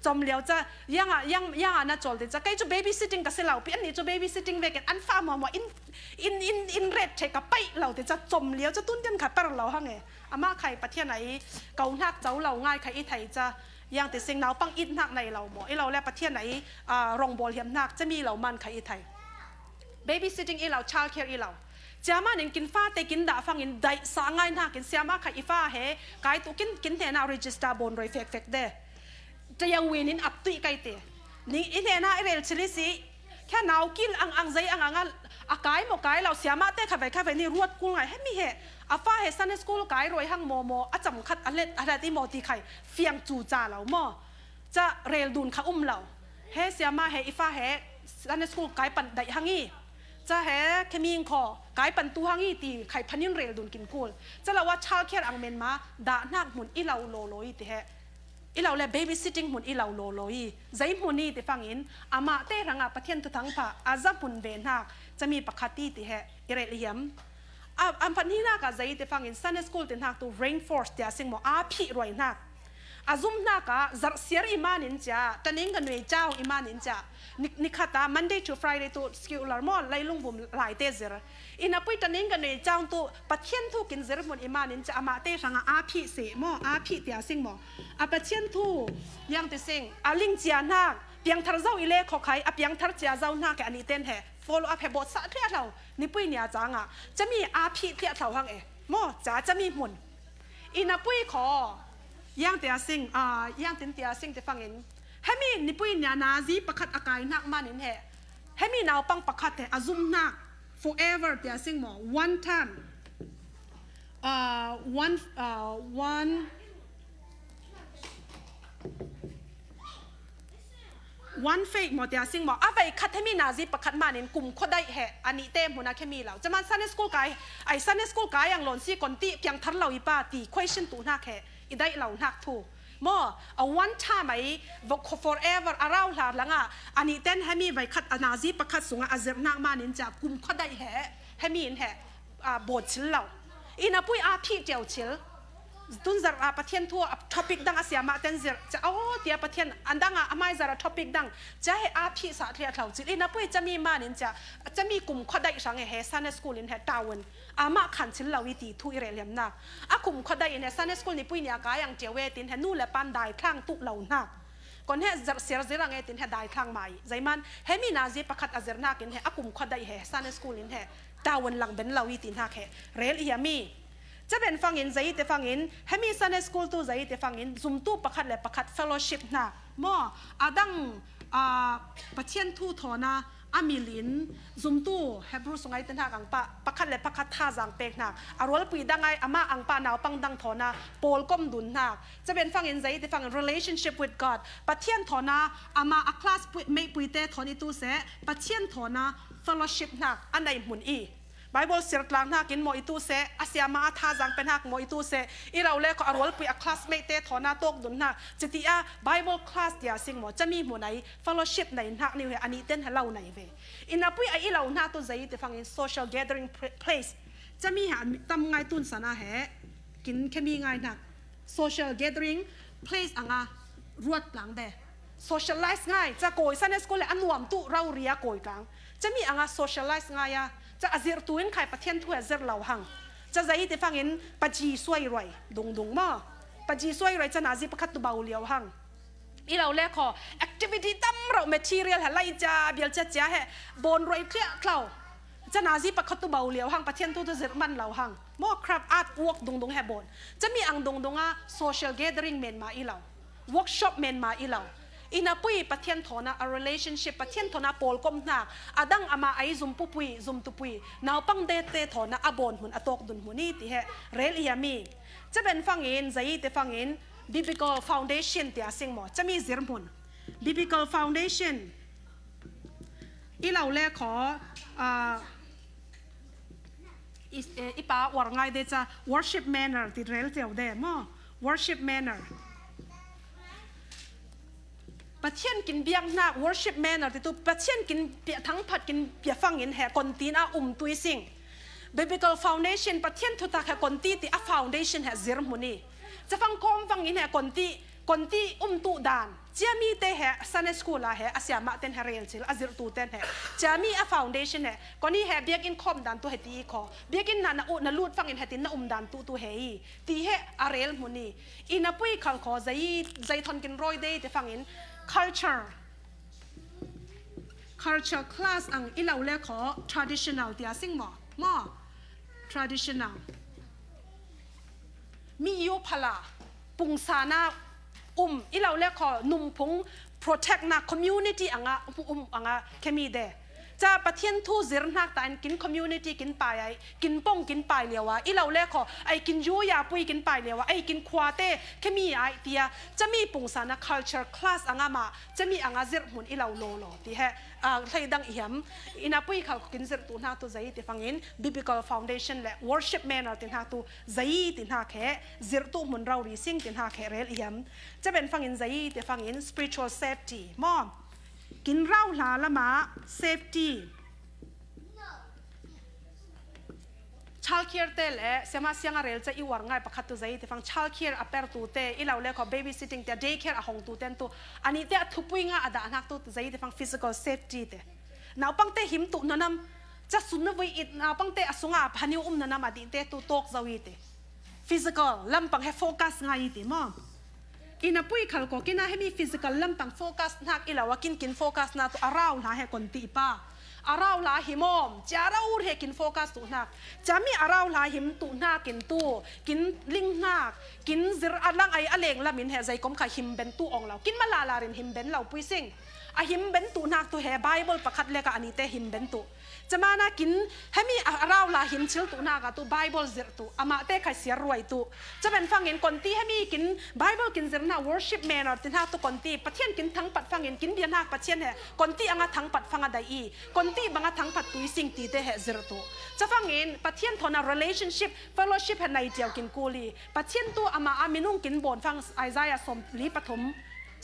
Com liau ca, yang a, yang, yang a na col te ca, kei cu babysitting ka si lo, pi an ni cu babysitting vekin an fa maw maw in, in, in, in ret che ka paih lo te ca, com liau ca tun tian kha per lo hang e. Amah khai Pathian a i, kau hnak co lo ngai kha i thei ca, yang te sing naupang it hnak nei lo maw, i lo le Pathian a i, ah, rongbawl hiam hnak cami lo man kha i thei. Babysitting i lo, child care i lo. Ciaman in kin fa te kin dah fangin daih sa ngai hnak in siamah kha i fa he, kai tu kin, kin hnena register bawn roi fek fek de. Tayang win in ap tuih kai te. Ning i hnena i rel chili si, kha nau kil ang ang zei ang ang a, a kai maw kai lo siamah te kha vei kha vei ni ruat kul ngai he mi he. A fa he Sunday school kai roi hang maw maw, a cam khat a let, a let i maw ti khai, fiang cu ca lo maw. Ca rel dun kha um lo. He siamah he i fa he Sunday school kai pan daih hang i. Ca he kheming kho, kai pan tu hang i ti khai phanin rel dun kin kul. Ca lo a child care ang men ma, dah hnak hmun i lo lo lo i ti he. I lo le babysitting hmun i lo lo lo i. Zei hmun i ti fangin, amah te hrangah Pathian thuthang pha, a zahmun ve hnak, cami pakhat i ti he, i rel i hiam. A, a pahninak ah zei te fangin Sunday school te hnak tu rainforest tia sing maw, a phih ruai hnak. A zum hnak ah zarh siar i manin cia, taning ka nui cau i manin cia. Ni, nikhat ah Monday to Friday tu school lar maw, leilung vum lai te zir. I napui taning ka nui cau tu Pathian thu kin zir hmun i manin cia, amah te hrangah a phih si maw, a phih tia sing maw. A Pathian thu yang ti sing, a ling cia hnak, piangthar zo i le kho khai, a piangthar cia zo hnak he a nih ten he. Follow up he bawt sah thliah hlo, nipui nia cangah. Cami a phih thliah hlo hang e. Maw, ca cami hmun. I napui kho. Yang tia sing, ah, yang tin tia sing ti fangin. Hemi nipui nia nazi pakhat a kai hnak manin he. Hemi naupang pakhat he, a zum hnak. Forever tia sing maw. One time. Ah, one, ah, one, One fake maw tia sing maw, a vei khat hemi nazi pakhat manin kum khuadaih he, a nih te hmun a khemi lo. Caman Sunday school kai, ai Sunday school kai ang lawn si kon ti piangthar lo i pa ti question tu hnak he. I daih lo hnak thu. Maw, a one time ai, vok forever, a rau hla langa, a nih ten hemi vai khat, a nazi pakhat sunga a zirh hnak manin cia kum khua daih he, hemi in he, a, bawt cil lo. Ina pui a phih tiu cil. Tun zarh a Pathian thu a topic dang a siamah ten zirh cia, aw, tia Pathian, an dang a, a mai zarh a topic dang, cia he a phih sa thliah thlau cil. Ina pui cami manin cia, cami kum khua daih sang he, he Sunday school in he tawn. Amah khan cil lo i ti thu i rel hiamnak. A kum khua daih in he Sunday school ni pui ni a kai ang tiu e tin he nu le pan dai thlang tuh lo hnak. Kon he zirh siar zirh ang e tin he dai thlang mai. Zeiman, hemi nazi pakhat a zirh hnak in he a kum khua daih he Sunday school in he tawn lang ben lo i ti hnak he rel i hiam i. Ca ben fangin, zei te fangin, hemi Sunday school tu zei te fangin, zumtu pakhat le pakhat fellowship hnak. Maw, a dang, a, Pathian thu thawna, a milin, zumtu, Hebrew sungai te hnak ang pa, pakhat le pakhat tha zang pek hnak. A rualpui dang ai, amah ang pa naupang dang thawna, pawl kom dun hnak. Ca ben fangin, zei te fangin, relationship with God. Pathian thawna, ama a class pui, mei pui te thawn i tu se, Pathian thawna, fellowship hnak, a nei hmun i. Bible sir tlang hnakin maw i tu se, a siama a tha zang pen hak maw i tu se, i rau le kho a rualpui a classmate te thawna tawk dun hna, citi a Bible class tia sing maw, cami hmun ai fellowship nei hnak niu he a nih ten he lo nei ve. Ina pui a i lo hna tu zei te fangin social gathering pla-, place. Cami he a tam ngai tun sana he, kin khemi ngai hnak. Social gathering place anga ruat tlang de. Socialize ngai, ca kawi Sunday school le a nuam tu rau ria kawi tlang. Cami anga socialize ngai a, ca a zirh tu in khai Pathian thu he zirh lo hang. Ca zei te fangin paji suai ruai, dung dung maw. Paji suai ruai ca nazi pakhat tu bau liau hang. I lo le kho, activity tam rau material he lai ca, bial ca cia he, bon ruai tliah tlau. Ca nazi pakhat tu bau liau hang, Pathian thu tu zirh man lo hang. Maw craft art work dung dung he bon. Cami ang dung dung a social gathering men ma i lo. Workshop men ma i lo. Ina pui Pathian thawna a relationship, Pathian thawna pawl kom hna. A dang ama ai zum pupui, zum tupui. Naupang de te thawna a bon hmun, a tawk dun hmun i ti he. Rel i hiam i. Ca ben fangin, zei te fangin, biblical foundation tia sing maw. Cami zirh hmun. Biblical foundation. I lo le kho, ah, i, eh, i pa uar ngai de ca worship manner ti rel teu de maw. Worship manner. Pathian kin biak hna worship manner ti tu Pathian kin pia thangphat kin pia fangin he kontin a um tui sing. Biblical foundation Pathian thutak he konti ti a foundation he zirh hmun i. Cafang khawm fangin he konti, konti um tu dan. Ciami te he Sunday school a he a siamah ten he rel cil a zirh tu ten he. Ciami a foundation he. Koni he biakin khawm dan tu he ti i kho. Biakin na na u na lut fangin he tin na um dan tu tu he i. Ti he a rel hmun i. Ina pui khal kho zei, zei thon kin roi de te fangin culture. Culture class ang i lo le kho traditional tia sing maw. Maw. Traditional. Mi yu phala pungsana um i lo le kho numphung protect na community anga um anga khemi de. Ca Pathian thu zirh hnak ta in kin community kin pai ai, kin pong kin pai liau a, i lo le kho, ai kin yu ya pui kin pai liau a, ai kin khua te, khemi ai tia, cami pungsana culture class anga ma, cami anga zirh hmun i lo lo lo, ti he, a, hlei dang i hiam, ina pui khal kin zirh tu hna tu zei ti fangin, biblical foundation le worship manner ti hna tu zei ti hna khe, zirh tu hmun rau ri sing ti hna khe rel i hiam. Ca ben fangin zei ti fangin, spiritual safety, maw. Kin rau hla lama safety. Childcare te le siama siang a rel ca i uar ngai pakhat tu zei te fang childcare a per tu te i lo le kho babysitting te daycare a hong tu ten tu ani te a thupui nga a dah hnak tu zei te fang physical safety te. Naupang te him tu nanam ca sun na voi it naupang te a sunga phaniu um nanam a dih te tu tawk zo i te. Physical lampang he focus ngai i te maw. Ina pui khal ko kina hemi physical lampang focus hnak i lo a kin kin focus na tu a rau hla he kon ti pa. A rau hla him om, cia rau he kin focus tu hnak. Ciami a rau hla him tu hnak in tu, kin ling hnak, kin zir a lang ai a leng lam in he zei kom kha him ben tu ong lo. Kin malala rin him ben lo pui sing. A him bentuh nak tu he Bible pakhat leka anite him bentuh. Camana kin hemi a rau la him chil tuh naka tu Bible zirh tuh. Amate khai siar ruai tuh. Caben fangin konti hemi kin Bible kin zirna worship manner ti nak tu konti. Pathian kin thangpat fangin kin bia nak Pathian he. Konti anga thangpat fanga dai i. Konti banga thangpat tuising tite he zirh tuh. Cafangin Pathian thona relationship, fellowship he nai tiau kin kuli. Pathian tu ama a minung kin bon fang Isaiah som li pathum.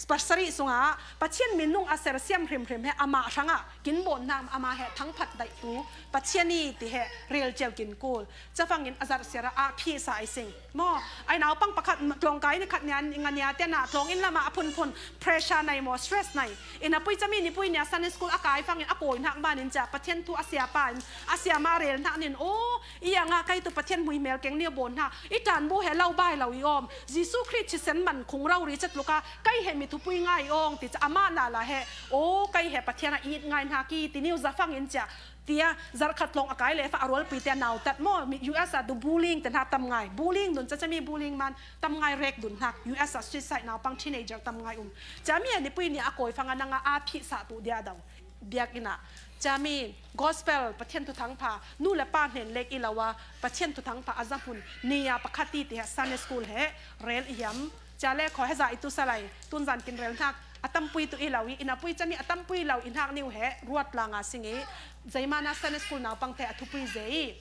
Pasari sunga Pathian minung a sersiam hrimhrim he ama hranga kin bon nam ama he thangphat daih tu Pathian i ti he rel tiau kin kul. Cafangin a zarh siara a phi sa ai sing. Maw, ai naupang pakhat tlawngkai ni khat nia nga nia te na tlawng in lama a phunphun pressure nai maw, stress nai. Ina pui cami ni pui nia Sunday school a kai fangin a kawi nak manin ca Pathian thu a siapa in a siama rel nak nin, oh, i anga kai tu Pathian hmui hmel keng nia bon nak. I tan bu he lau bai lau i om. Jesu Khrist thisen man khung rau ri chat luka kai he mi thupui ngai ong ti ca ama na la he. Oh, kai he Pathian a it ngai nak i ti niu zafangin ca. Tia zarh khat tlawng a kai le fa a rualpui tia nau tat maw, mi U S a tu bullying te hna tam ngai. Bullying dun cacami bullying man tam ngai rek dun hnak. U S a suicide naupang teenager tam ngai um. Cami a nipui nia a kawi fanga nanga a phih sah tu dia dau. Biak ina. Cami gospel Pathian thuthang pha. Nu le pa hnen lek i lo a Pathian thuthang pha a zahmun. Nia pakhat ti ti he Sunday school he rel i hiam. Ca le khaw heza i tu salai, tunzan kin rel hnak, a tampui tu i lo i, ina pui cami a tampui lo i hnak niu he, ruat langa sing i, zeimana Sunday school naupang te a thupui zei i,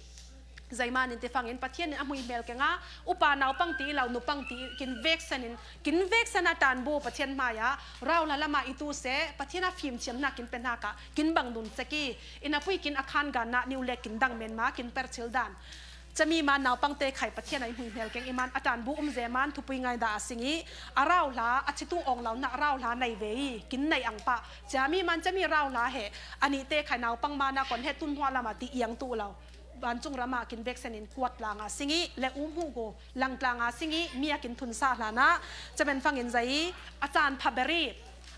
zeimanin ti fangin, Pathian in a hmui hmel kenga, upa naupang ti i lo, nupang ti i, kin veksen in, kin veksen a tan bu, Pathian hmaya, rau la lama i tu se, Pathian a fim chiam hnak kin pe hnak ah, kin bang dun cek i, ina pui kin a khan gan na niu le kin dang men ma, kin per chil dan. Cami man naupang te khai Pathian ai hmui hmel keng i man a tan bu um ze man thupui ngai da a sing i a rau hla a chitu ong lo na rau hla nei ve i kin nei ang pa cami man cami rau hla he ani te khai naupang man a kon he tun hua lama ti iang tu lo ban chung rama kin veksen in kuat langa sing i le um hu go lang tlanga sing i mi a kin thun sa hlana caben fangin zai i a caan pha beri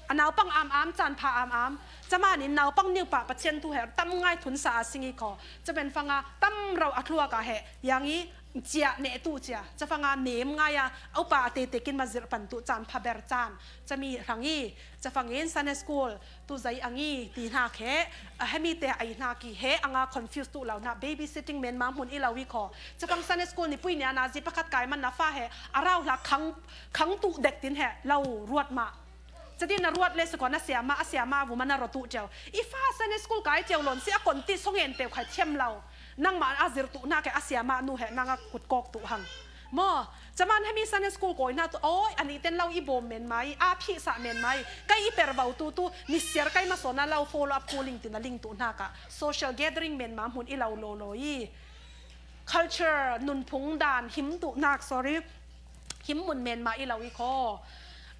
A naupang am am, caan pha am am. Camanin naupang niupa Pathian thu he tam ngai thun sa a sing i kho. Caben fanga tam rau a thluak a he. Yang i cia ne tu cia. Cafanga nem ngai a upa a tete kin ma zirh pan tu caan pha ber caan. Cami hrang i. Cafangin Sunday school tu zai ang i ti hnak he. A hemi te ai hnak i he anga confuse tu lo hna. Babysitting men ma hmun i lo i kho. Cafang Sunday school ni pui nia na zi pakhat kai man na fa he. A rau hla khang, khang tu dek tin he. Lo ruat ma. Cati na ruat le siko na siama, a siama vuma na rotu teu. I fa Sunday school kai teu lon si a kon ti songen peu khai thiam lo. Nangma a zir tu na ke a siama nu he nanga kut kok tu hang. Mo, caman hemi Sunday school koi na tu, oi, ani ten lo i bom men mai, a phi sa men mai. Kai i per bau tu tu, ni siar kai ma so na lo follow up kuling ti na ling tu na ka. Social gathering men ma hmun i lo lo lo i. Culture, nun phung dan, him tu nak, sorry. Him mun men ma i lo i kho.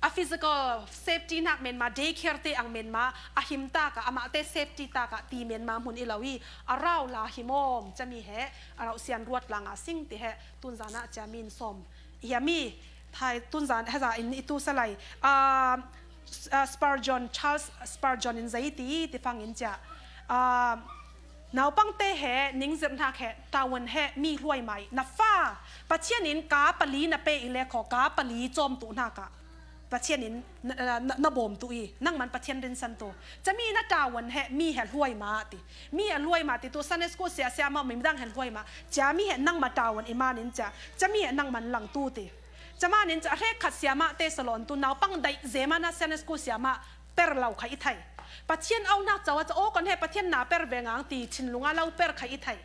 A physical safety nak men ma, daycare te ang men ma, a him ta ka, ama te safety ta ka, ti men ma hmun i lo i, a rau la him om, cami he, a rau sian ruat langa sing ti he, tunzana cia min som. Hiami, thai tunzan, heza in i tu salai. Ah, ah, Spurgeon, Charles Spurgeon in zei ti, ti fangin cia. Ah, Naupang te he, ning zirh hnak he, tawan he, mi hluai mai, na fa, Pathian in ka pali na pe i le kho, ka pali cawm tu hna ka. Pathian in na, na, na, na bawm tu i, nangman Pathian rinsan tu. Cami na tawan he, mi he hluai ma ti. Mi he hluai ma ti tu, Sunday school sia sia ma, mi dang he hluai ma. Cami he nangma tawan i man in ca. Cami he nangman lang tu ti. Camanin ca hrek khat siama te salon tu, naupang daih zema na Sunday school siama per lo kha i thei. Pathian au nak cawa ca, o kon he Pathian na per ve ngang ti thinlunga lo per kha i thei.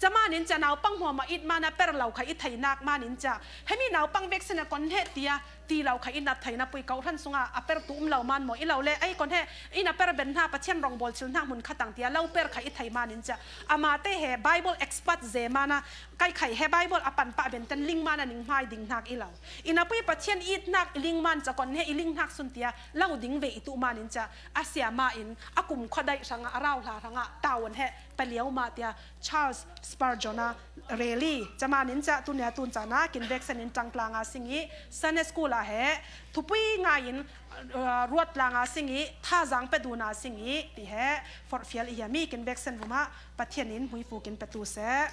Camanin ca naupang hmuama it mana per lo kha i thei nak manin ca. Hemi naupang veksin a kon he tia ti lo kha i nap thei na pui kau hran sunga a per tu um lo man maw i lo le ei kon he i na per ben hna Pathian rong bawl chil hna hmun kha tang tia lo per kha i thei manin ca. Ama te he Bible expert zema na kai khai he Bible a pan pah ben ten ling mana ning hmai ding hnak i lo. I na pui Pathian it hnak i ling man ca kon he i ling hnak sun tia lo ding ve i tu manin ca a siama in a kum khuadaih hranga a rau hla hranga tawan he paliau ma tia Charles Spurgeon a reli. Camanin ca tunia tun cana kin veksen in tangtlanga sing i Sunday school a he thupui ngai in uh, ruat langa sing i thazang pe duna sing i ti he forhfial i hiami kin veksen vuma Pathian in hmuifu kin petu se.